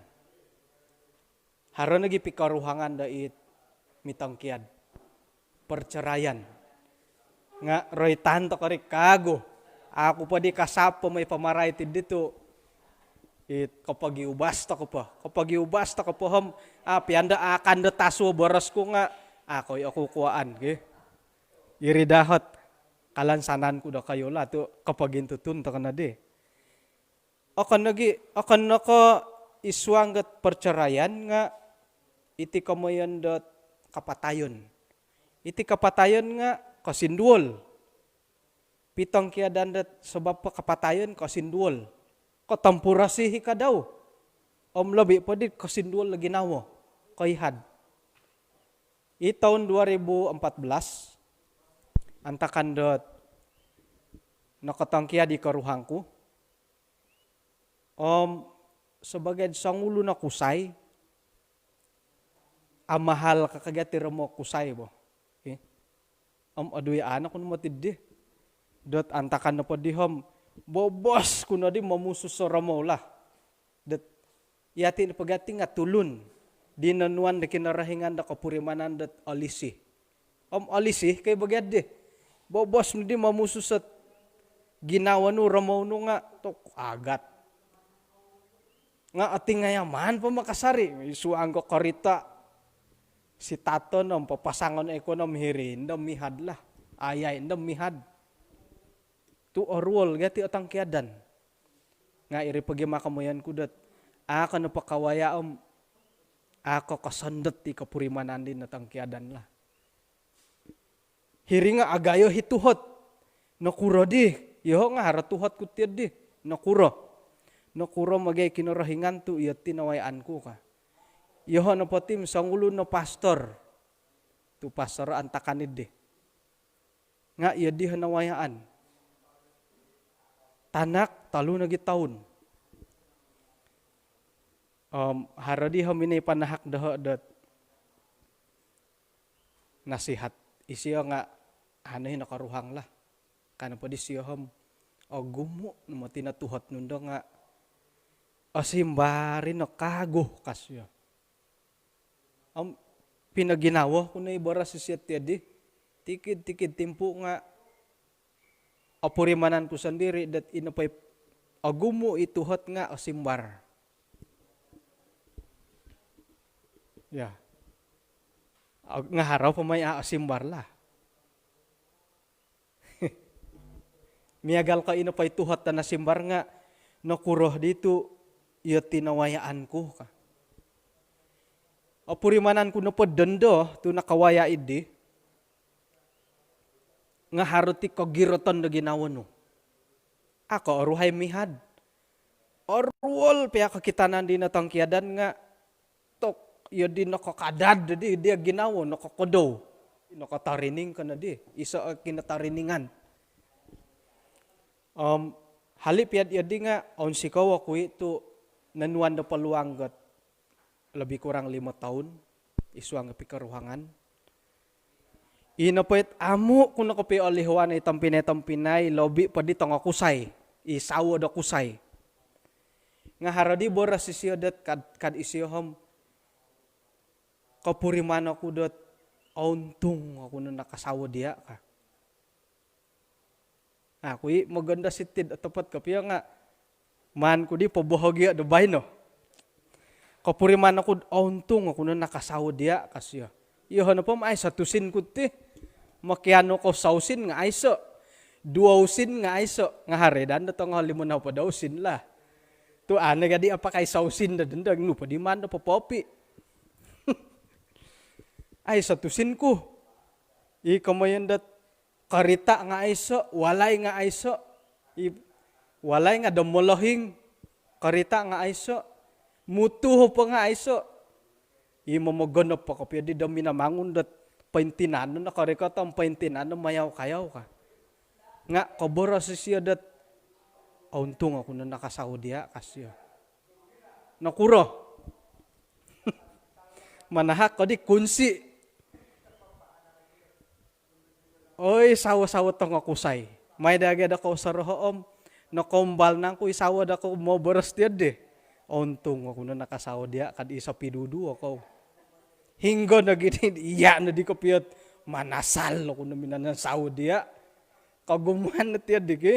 Haro nogi pikoruhangan do it mitongkiad. Perceraian. Nga roitan toko ri kagu. Aku po di kasap po moi pamarai ti ditu. It kopogiubas toko po. Kopogiubas toko po om, a, pian do akan do tasuo boros ku nga, a, koi oku kuaan ki. Iri dahot kalansanan ku do kayu lah tu kopogintutun toko nodi. Okon nogi, okon no ko id suang dot perceraian nga iti komoyon dot kapatayon. Iti kapatayon nga kosinduol. Pitongkiadan dot sebab po kapatayon, kosinduol. Kotompurosi i kadau. Om lobi po di kosinduol do ginawo. Koihad. I toun dua ribu empat belas, antakan dot nokotongkiad i koruhang ku. Om sebagai songulun o kusai, amahal kaka gia ti romou kusai bo. Okey. Om oduyaan oku no moti di. Dot antakan nopo di om, bobos ku nodi momusus o romou lah. Dot yati nopo gia ti nga tulun di nonuan do Kinorohingan do kopurimanan dot olisi. Om olisi koi bo gia di. Bobos nodi momusus ot ginawo nu, romou nu nga tu agat. Nga otingayaman po makasari, id suang do korita. Sitaton om papasangon iko no om hiri indo mihad lah. Ayai indo mihad. Tu oruol gia ti otongkiadan. Nga iri po gia ma komoyon ku dot, a ko nopo kawaya om a ko kosondot i kopurimanan di notongkiadan lah. Hiri nga agayo i tuhot. Nokuro di Iyoho' nga' haro tuhot ku tiyo di. Nokuro? Nokuro mogiai Kinorohingan tu' iyo ti nawayaan ku ka. Iyoho' nopo ti songulun no pastor tu' pastor antakan iddi. Nga' iyo di nawayaan. Tanak tolu nogi toun. Om haro di om ino i panahak doho' dot nasihat. Isio nga' anu i nokoruhang lah. Ka nopo di sio om ogumu' no moti no tuhot nu ndo nga' osimbar ino kagu ka sio. Om pinoginawo ku no i boros isio tiyo di. Tikid-tikid timpu nga' opurimanan ku sondiri' dot ino po i ogumu' i tuhot nga' osimbar. Ya. Nga' haro po mai a' osimbar lah. Miagal ko ino po i tuhot do nasimbar nga' nokuro di tu' iyo ti nawayaan ku ka. Opurimanan ku nopo dondo tu' nakawaya' iddi nga' haro ti kogiroton do ginawo nu. A' ko oruhai mihad. Oruol pia kokitanan di notongkiadan nga' tok iyo di nokokadad di, di ginawo nokokodou. Nokotorining ko no di, iso o kinotariningan. Om hali' pia iyo di nga' ounsikou oku i' tu' nonuan do poluang got lobi kurang limo toun i suang pikoruhangan. Ino po it amu' ku no kopio olihuan i tompinai-tompinai, lobi po di tongo kusai, i sawo do kusai. Nga' haro di boros isio dot kad, kad isio om, kopuriman oku dot ountung oku no nakasawo diya' ka. Aku i' mogondos iti'd otopot kopio nga' maan ku di pobohogio' do baino. Kopuriman oku'd ountung oku no nakasawo diya' ka sio. Iyoho' nopo om aiso tusin ku ti. Mokianu kou sousin nga' aiso. Duo usin nga' aiso. Nga' haro i' daa do tongo limo nopod do usin lah. Tu' a' no gadi apakai sousin do dondo, nu po di maan do popoopi'. Aiso tusin ku. I komoyon dot korita' nga' aiso', walai nga' aiso'. I walai nga' do molohing, korita' nga' aiso', mutu po nga' aiso'. I momogonop po kopio di do minamangun dot pointinan no korikot om pointinan no mayau-kayau ka. Nga' koboros isio dot, ountung oku no nakasawo diya' ka sio. Nokuro? Manahak ko di kunsi. Oi, sawo-sawo tongo kusai. Mai daa gia do kou soroho' om nokoumbal nangku i sawo do kou moboros tiyo di. Ountung oku no nakasawo diya' kad i sopiduduo kou. Hinggo nogi di, iya' nodi kopio't manasal oku no minanansawo diya'. Kogumuan no tiyo di ki.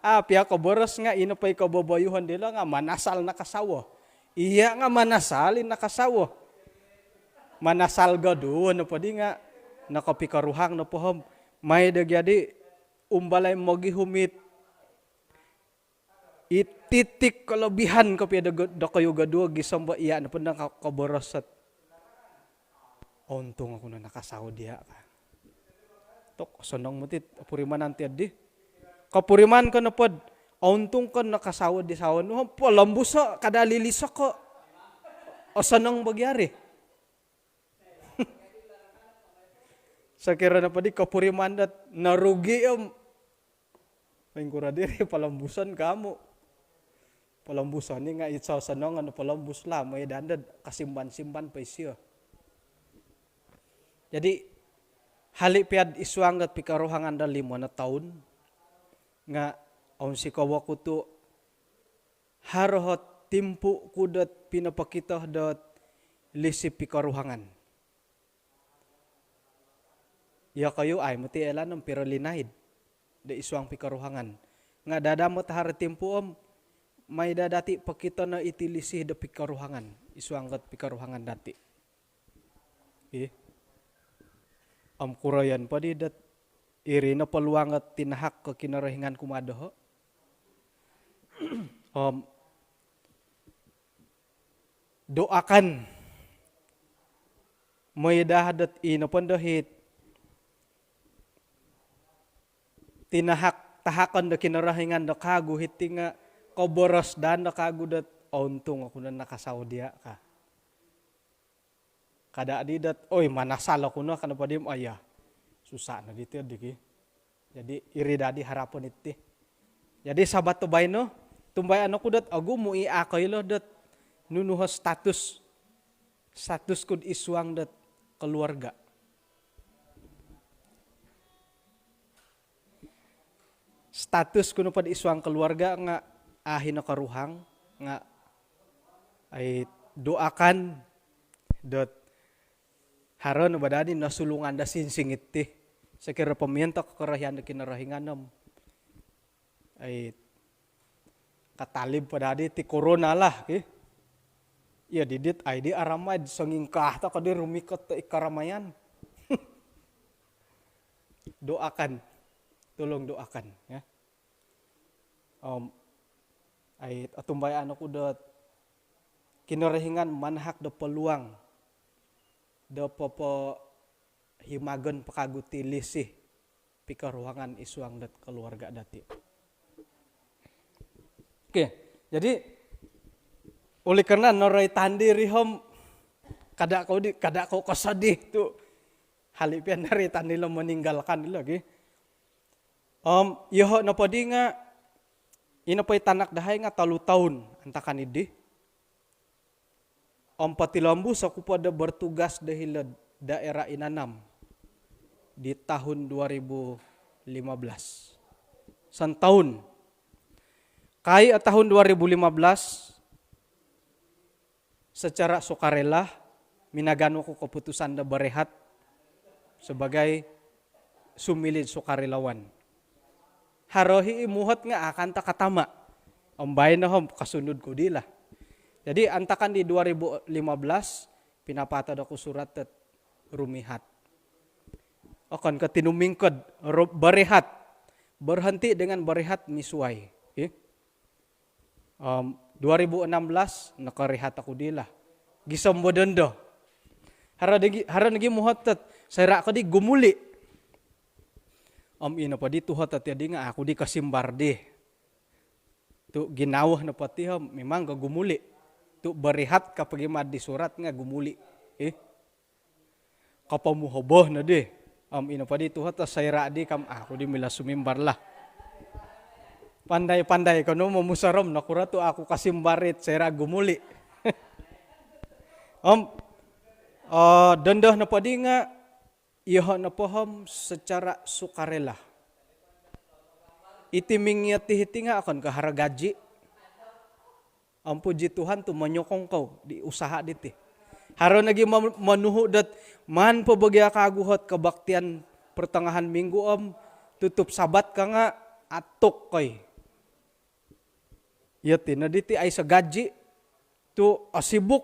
A' pia koboros nga' ino po i koboboyuhon dilo nga' manasal nakasawo. Iya' nga' manasal i nakasawo. Manasal goduo nopo di nga' nokopikoruhang nopo om. Mai do gia di umbalai mogihum it, it titik kolobihan kopio do, dokoyu goduo gisom bo iya' nopo nakakoboros ot, ountung oku no nakasawo diya' ka. Tok, osonong moti opurimanan tiyo di. Kopuriman ko nopod, ountung ko nakasawo di sawo nu, polombuso', kada lilisoko'. Osonong bo gia ri. Sokiro nopo di kopuriman dot norugi' om, poingkuro diri polombuson ko amu'. Polombuson i nga' it sosonong onu polombus lah, moi daa dot kasimban-simban po isio. Jadi, hali' pia'd i suang dot pikoruhangan do limo no toun, nga' ounsikou oku tu' haro ot timpu' ku dot pinopokito dot lisi pikoruhangan. Iyokoyu ai moti oilaan om piro linaid do i suang pikoruhangan. Nga' dadamot haro timpu' om mai daa dati' pokito no iti lisi do pikoruhangan, i suang dot pikoruhangan dati'. Ih. Om kuroyon po di dot iri no poluang ot tinahak ko Kinorohingan kumaa doho'. Om doakan moi daa dot ino po ndo hit tinahak tahakon do Kinorohingan do kagu hiti nga koboros dan do kagu dot, "Ountung oku no nakasau dia," ka. Kada di dot, "Oi, manasal oku no," ka nopo di om, "Aya, susah no diti," di ki. Jadi iri dadi harapon iti. Jadi Sabat do baino, tumbayaan oku dot ogumu i a koilo dot nunu ho status, status kud isuang dot keluarga. Status ku nopo di isuang keluarga nga ahi no koruhang nga ai doakan dot haro no badani no sulungan da sinsingit ti. Sekira pemian to kekerahian do Kinorohingan om ai katalib padadi ti corona lah ki. Iya didit ai di aramai songingkah to kodi rumikot to ikaramaian. Doakan, tolong doakan ya. Om ai otumbayaan oku dot Kinorohingan manahak do peluang do popo himagon pakagu ti lisih pikaruhangan isuang dot keluarga dati. Oke, jadi oleh karena norai tandi rihom kada kau di kada kau kesedih tu hali pian dari tandi lo meninggalkan lagi. Om yoho nopo di nga ino po i tanak dahai nga tolu toun antakan idi. Om potilombus oku po do bertugas do hilo'd daerah Inanam di tahun dua ribu lima belas. Santaun. Kai o tahun dua ribu lima belas, secara sukarela minaganu oku keputusan do berehat sebagai sumilid sukarelawan. Haro hi i muhot nga akan takatama. Om baino hom kasunud ku di lah. Jadi antakan di dua ribu lima belas pinapatod oku surat dot rumihat. Okon ko tinumingkod, ru- berehat. Berhenti dengan berehat misuai. Ih. Om dua ribu enam belas nakarihat oku di lah. Gisom bo dondo. Haro nogi haro nogi muhot dot soira ko di gumuli. Om ino po di tuhot dot iyadi nga aku di kasimbar di. Tu ginawo nopo ti om memang ka gumuli. Tu berehat ka pagi mad di surat nga gumuli. Ih. Kapamuhoboh no di. Om ino po di tuhot dot soira di kam aku di milo sumimbar lah. Pandai-pandai kono momusorom nokuro tu aku kasimbar it soira gumuli. Om dondo nopo di nga iyoho nopo hom secara sukarela. Iti mingiot ti hiti nga okon ko haro gaji. Om puji Tuhan tu monyokong kou di usaha diti. Haro nogi monuhu dot maan po bogia kaguhot kebaktian pertengahan minggu om tutup Sabat ka nga atuk koi. Iyo ti no diti aiso gaji tu osibuk.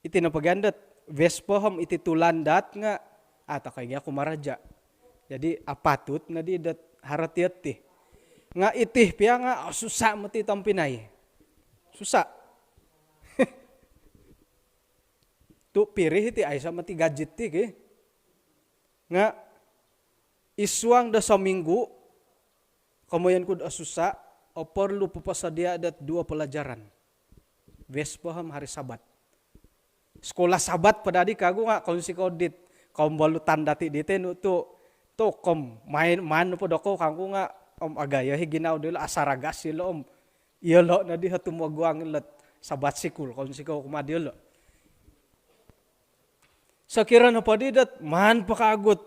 Iti no pogian dot Vespa hom iti tulan dat nga ato koi gia kumaraja. Jadi apatut no di dot haro tiot ti. Nga iti pia nga susa moti tompinai. Susa. Tu pirih iti aiso moti gajit ti ki. Nga isuang do sominggu komoyon ku do susa o perlu poposodia dot duo pelajaran. Vespa hom hari Sabat. Sekolah Sabat padadi kagu nga kounsikou dit kombolutan dati diti nu tu tu kom main man po doko kangku nga om agayo hi ginau dilo asaragas ilo om iyolo no di hatu moguang ilot Sabat sikul kounsikou kuma diolo. Sokiro nopo di dot maan po kagu ot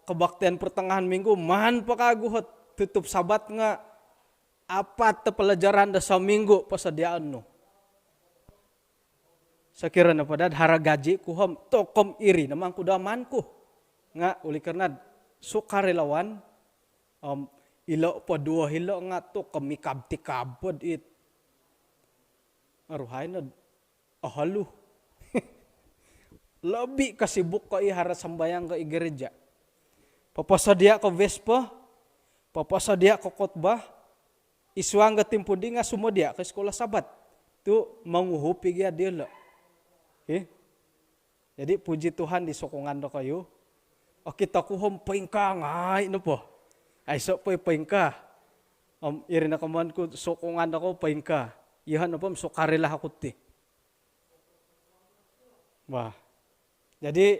kebaktian pertengahan minggu maan po kagu ot tutup Sabat nga apat to pelajaran do sominggu posodiaan nu. Sokiro nopo dot haro gaji ku hom tokom iri no mangku do aman ku. Nga oleh karena sukarelawan om ilo po duo hilo nga tokom mikab tikab pod it. Aruhai no oholu. Lobi kasibuk ko i haro sambayang ko i gereja. Poposodia ko Vespa, poposodia ko khotbah, isuang ko timpu di nga sumodia ko sekolah Sabat. Tu monguhup i gia diolo. Ih. Jadi puji Tuhan di sokongan dokoyu. Okito ku hom poingkaa ngai nopo. Aiso po i poingkaa. Om iri no komoyon ku, sokongan oku poingkaa. Iyoho' nopo om sukarela oku ti. Wah. Jadi,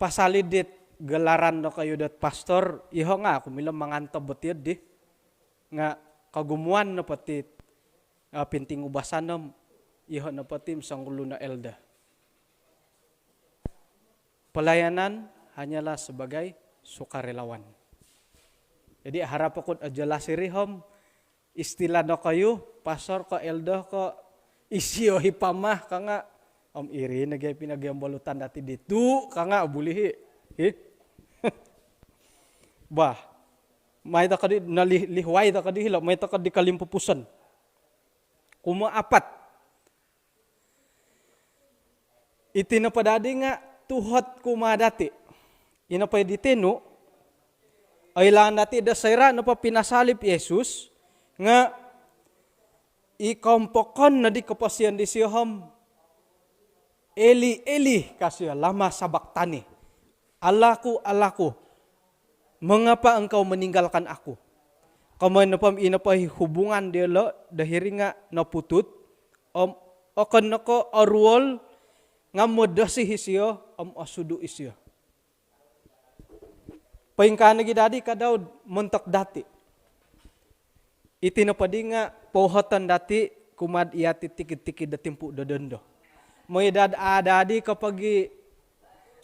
pasal i dit gelaran dokoyu dot pastor, iyoho' nga' oku milo mangantob o tiyo di. Nga' kogumuan nopo ti, eh, pintingubasan om, iyoho' nopo ti songgulu no elder. Pelayanan hanyalah sebagai sukarelawan. Jadi, harap oku do jelas iri om, istilah dokoyu, pastor ko, elder ko, isio hi pama ka nga', om iri nogi pinogiambalutan dati ditu ka nga' buli hi. Hi? Bah, mai toko di, nalih-, lihuai toko di hilo, mai toko di kolimpupuson. Kumaapat. Iti nopo dadi nga' tuhot kumaa dati. Ino po i di tinu, oilaan dati do soira' nopo pinasalib Yesus, nga' i kompokon nodi koposion disio om, "Eli, Eli," ka sio, "lama sabaktani?" "Allahku, Allahku, mengapa Engkau meninggalkan aku?" Komoyon nopo om ino po i hubungan diyolo' do hiri nga' noputut, om okon no ko' oruol, nga' modosi isio, om osudu' isio. Poingkaa nogi dadi ka Daud montok dati. Iti nopo di nga' pouhoton dati kumaa'd iyati tikid-tikid do timpu do dondo. Moi dad a' dadi kopogi,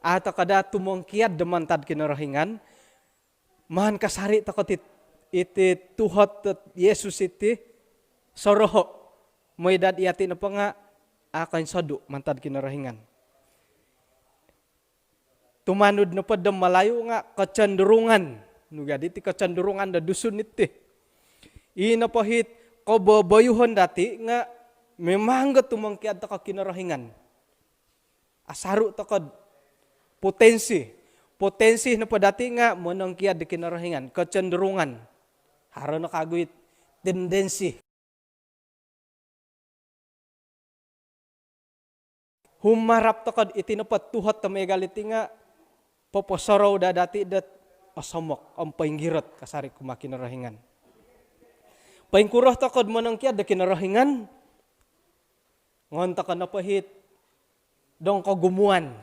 a' toko daa tumongkiad do mantad Kinorohingan, maan kasari' toko ti, iti tuhot dot Yesus iti soroho'. Moi dad iyati nopo nga' a' koinsodu' mantad Kinorohingan. Tumanud nopo do Malayu nga' kecenderungan. Nu gadi ti kecenderungan do Dusun iti. I nopo hit koboboyuhon dati nga' memang do tumongkiad toko Kinorohingan. Asaru' toko'd potensi. Potensi nopo dati nga' monongkiad do Kinorohingan. Kecenderungan. Haro no kagu i tendensi. Humarap toko'd iti nopo tuhot do miagal iti nga' poposorou daa dati dot osomok om poinggirot kasari' kumaa Kinorohingan. Poingkuro toko'd monongkiad do Kinorohingan, ngon toko nopo hit dong kogumuan.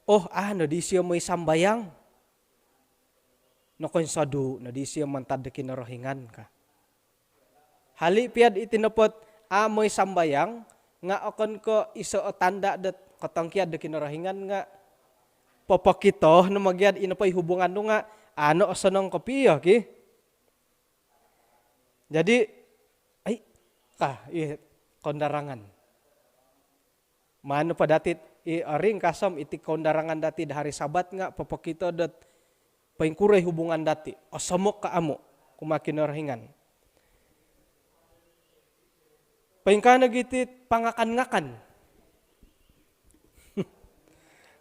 Oh, a' nodi isio moi sambayang. Nokoinsodu' nodi isio mantad do Kinorohingan ka. Hali' piya'd iti nopo't a' moi sambayang, nga' okon ko' iso o tanda' dot kotongkiad do Kinorohingan nga' popokito no mogia'd ino po i hubungan nu nga' a' no osonong kopio ki. Jadi, ai, ka, i koundarangan. Maan nopo dati, i, ringkas om iti koundarangan dati do hari Sabat nga' popokito dot poingkuro i hubungan dati, osomok ko amu' kumaa Kinorohingan. Poingkaa nogi ti pangakan-ngakan.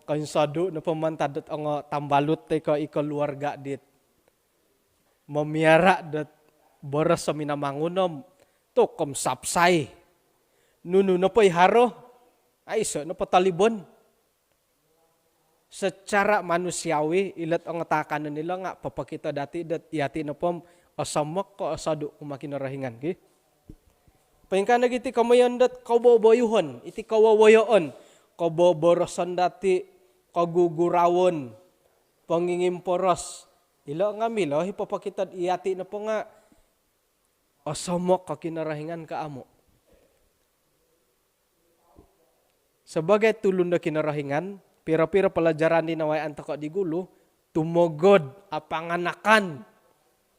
Koinsodu' nopo mantad dot ongo tambalut toi ko' i koluarga' dit momiara' dot boros o Minamangun om, tuk om sapsai. Nunu nopo i haro, aiso' nopo tolibon. Secara manusiawi, ilo't ongo taakanon ilo nga' popokito dati dot iyati' nopo om osomok ko' osodu' kumaa Kinorohingan ki. Poingkaa nogi ti komoyon dot koboboyuhon, iti kowowoyoon, koboboroson dati', kogugurawon, pongingimporos. Ilo' nga' milo i popokito'd iyati' nopo nga' osomok ko Kinorohingan ko amu'. Sabagai tulun do Kinorohingan, piro-piro palajaran di nawayaan toko' di gulu, tumogod, apanganakan.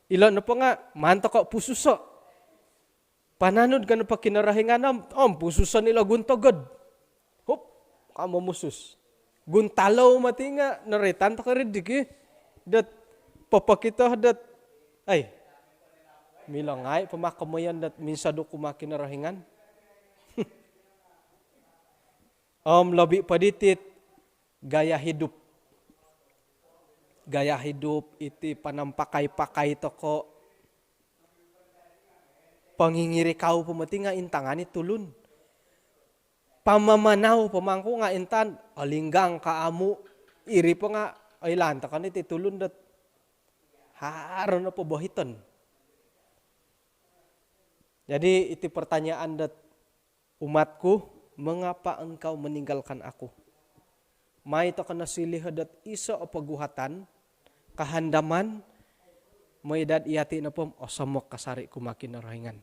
Ilo' nopo nga' maan toko' pususo'. Pananud ka nopo Kinorohingan om, om pususon ilo' guntogod. Hup, ka momusus. Guntalou mati nga' noroitan toko' ri diki. Dot popokito dot, ai, milo ngai' po ma komoyon dot minsodu' kumaa Kinorohingan. Om lobi po diti't gaya hidup. Gaya hidup iti panampakai-pakai toko'. Pongingirikau po mati nga' intangan i tulun. Pamamanau po mangku nga' intan, olinggang ka amu', iri po nga' oilaan toko' ni ti tulun dot Haro nopo bohiton. Jadi iti pertanyaan dot umatku, mengapa engkau meninggalkan aku? Mai toko no siliho dot iso o poguhatan, kahandaman, moi dot iyati nopo osomok kasari kumaa Kinorohingan.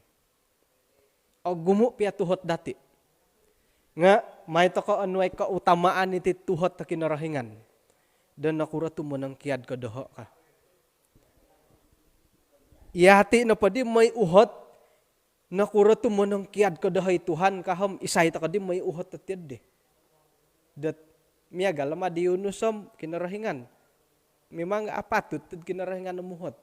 Ogumu pia tuhot dati. Nga mai toko onuai keutamaan iti tuhot do Kinorohingan. Dan nokuro tu monongkiad ko doho ka. Iyati nopo di moi uhot, nokuro tu monongkiad ko doho i Tuhan ka om, isai toko di moi uhot do tiad di. Dot miagal ma di Yunus om Kinorohingan. Memang apatut tu Kinorohingan o muhot.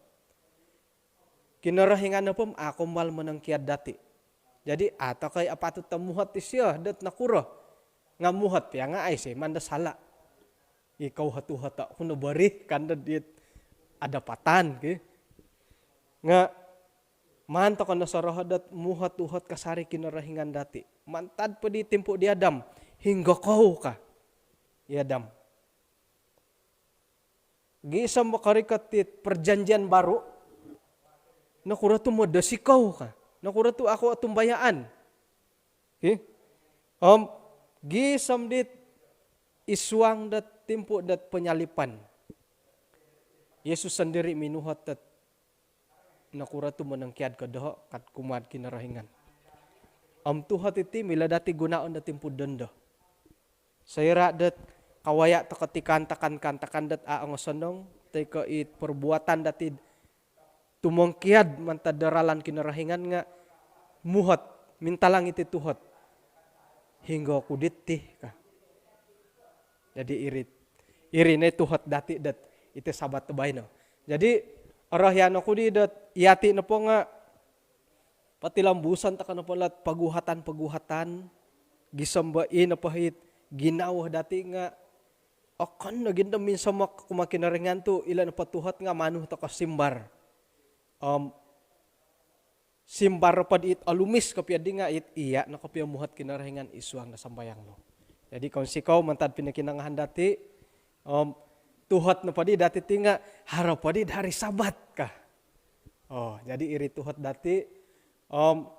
Kinorohingan nopo om a kombal monongkiad dati. Jadi a toko i apatut do muhot isio dot nokuro. Nga muhot pia nga ai si manda sala. Ikou hatu hata kuno beri kan dot diit ada patan ki. Nga maan toko no soroho dot muhot-uhot kasari Kinorohingan dati. Mantad po di timpu di Adam, hinggo kou ka i Adam. Gisom bo korikot dit perjanjian baru, nokuro tu modosi kou ka. Nokuro tu aku otumbayaan. Ki? Om gisom dit isuang dot timpu dot penyalipan, Yesus sendiri minuhot dot nokuro tu monongkiad ko doho kad kumaa'd Kinorohingan. Om tuhot iti milo dati gunaon do timpu dondo. Soira dot kawaya toko ti kaantakan-kaantakan dot a ongosonong, toi ko i perbuatan dati tumongkiad mantad do ralan Kinorohingan nga muhot, mintalang iti tuhot. Hinggo ku diti ka. Jadi iri, iri no i tuhot dati dot iti Sabat do baino. Jadi orohian oku di dot iyati nopo nga potilombuson toko nopo lot poguhatan-poguhatan, gisom bo i nopo it ginawo dati nga okon no gin do minsomok kumaa Kinorohingan tu ilo nopo tuhot nga manu toko simbar. Om simbar nopo di it olumis kopio di nga it iya no kopio muhot Kinorohingan isuang do sambayang nu. Jadi kounsikou mantad pinokinongohan dati, om tuhot nopo di dati ti nga haro po di hari Sabat ka. Oh, jadi iri tuhot dati, om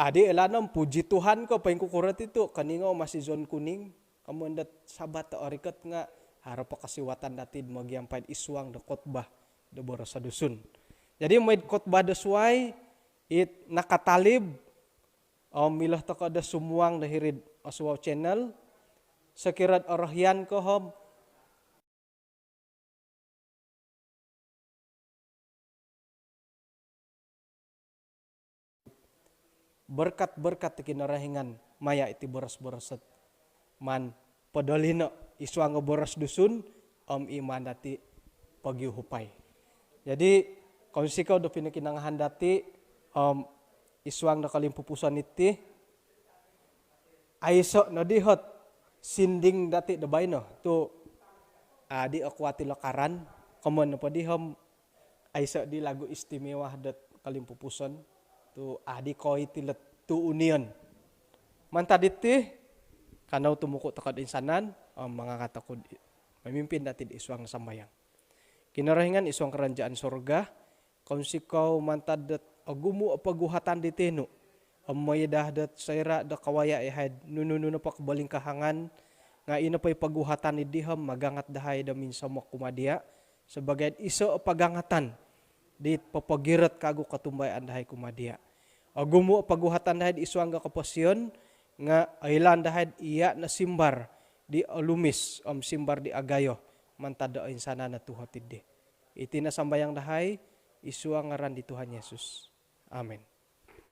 adi elanom puji Tuhan ko poingkukuro ti tu koningou masi zon kuning, komoyon dot Sabat do orikot nga haro po kosiwatan dati do mogiampai isuang do khotbah do boros do Dusun. Jadi moi'd khotbah do suai it nakatalib, om milo toko do sumuang do hiri'd Osuau Channel, sokiro'd orohian ko om berkat-berkat ti Kinorohingan maya iti boros-boros dot maan podolino isuang o boros Dusun om i maan dati pogiuhupai. Jadi kounsikou do pinokinongohan dati, om isuang do kolimpupuson iti, aiso no di hot sinding dati do baino tu adi oku ati lo karan, komoyon nopo di om aiso di lagu istimewa dot kolimpupuson tu adi koi ti lot tu union. Mantad diti, kanou tumuku toko do insanan, om mangangat oku di mamimpin dati id isuang sambayang. Kinorohingan isuang kerajaan sorga, kounsikou mantad dot ogumu o poguhatan di tinu. Om mooi daa dot soira do kawaya ihai'd nunu-nunu nopo kobolingkahangan, nga ino po i poguhatan idi om magangat dahai do minsomok kumaa dia, sabagai iso o pagangatan dit popogirot kagu kotumbayaan dahai kumaa dia. Ogumu o poguhatan dahai'd isuang do koposion, nga oilaan dahai'd iya no simbar di olumis om simbar di agayo mantad do oinsanan o tuhot idi. Iti no sambayang dahai isuang ngaran di Tuhan Yesus. Amin.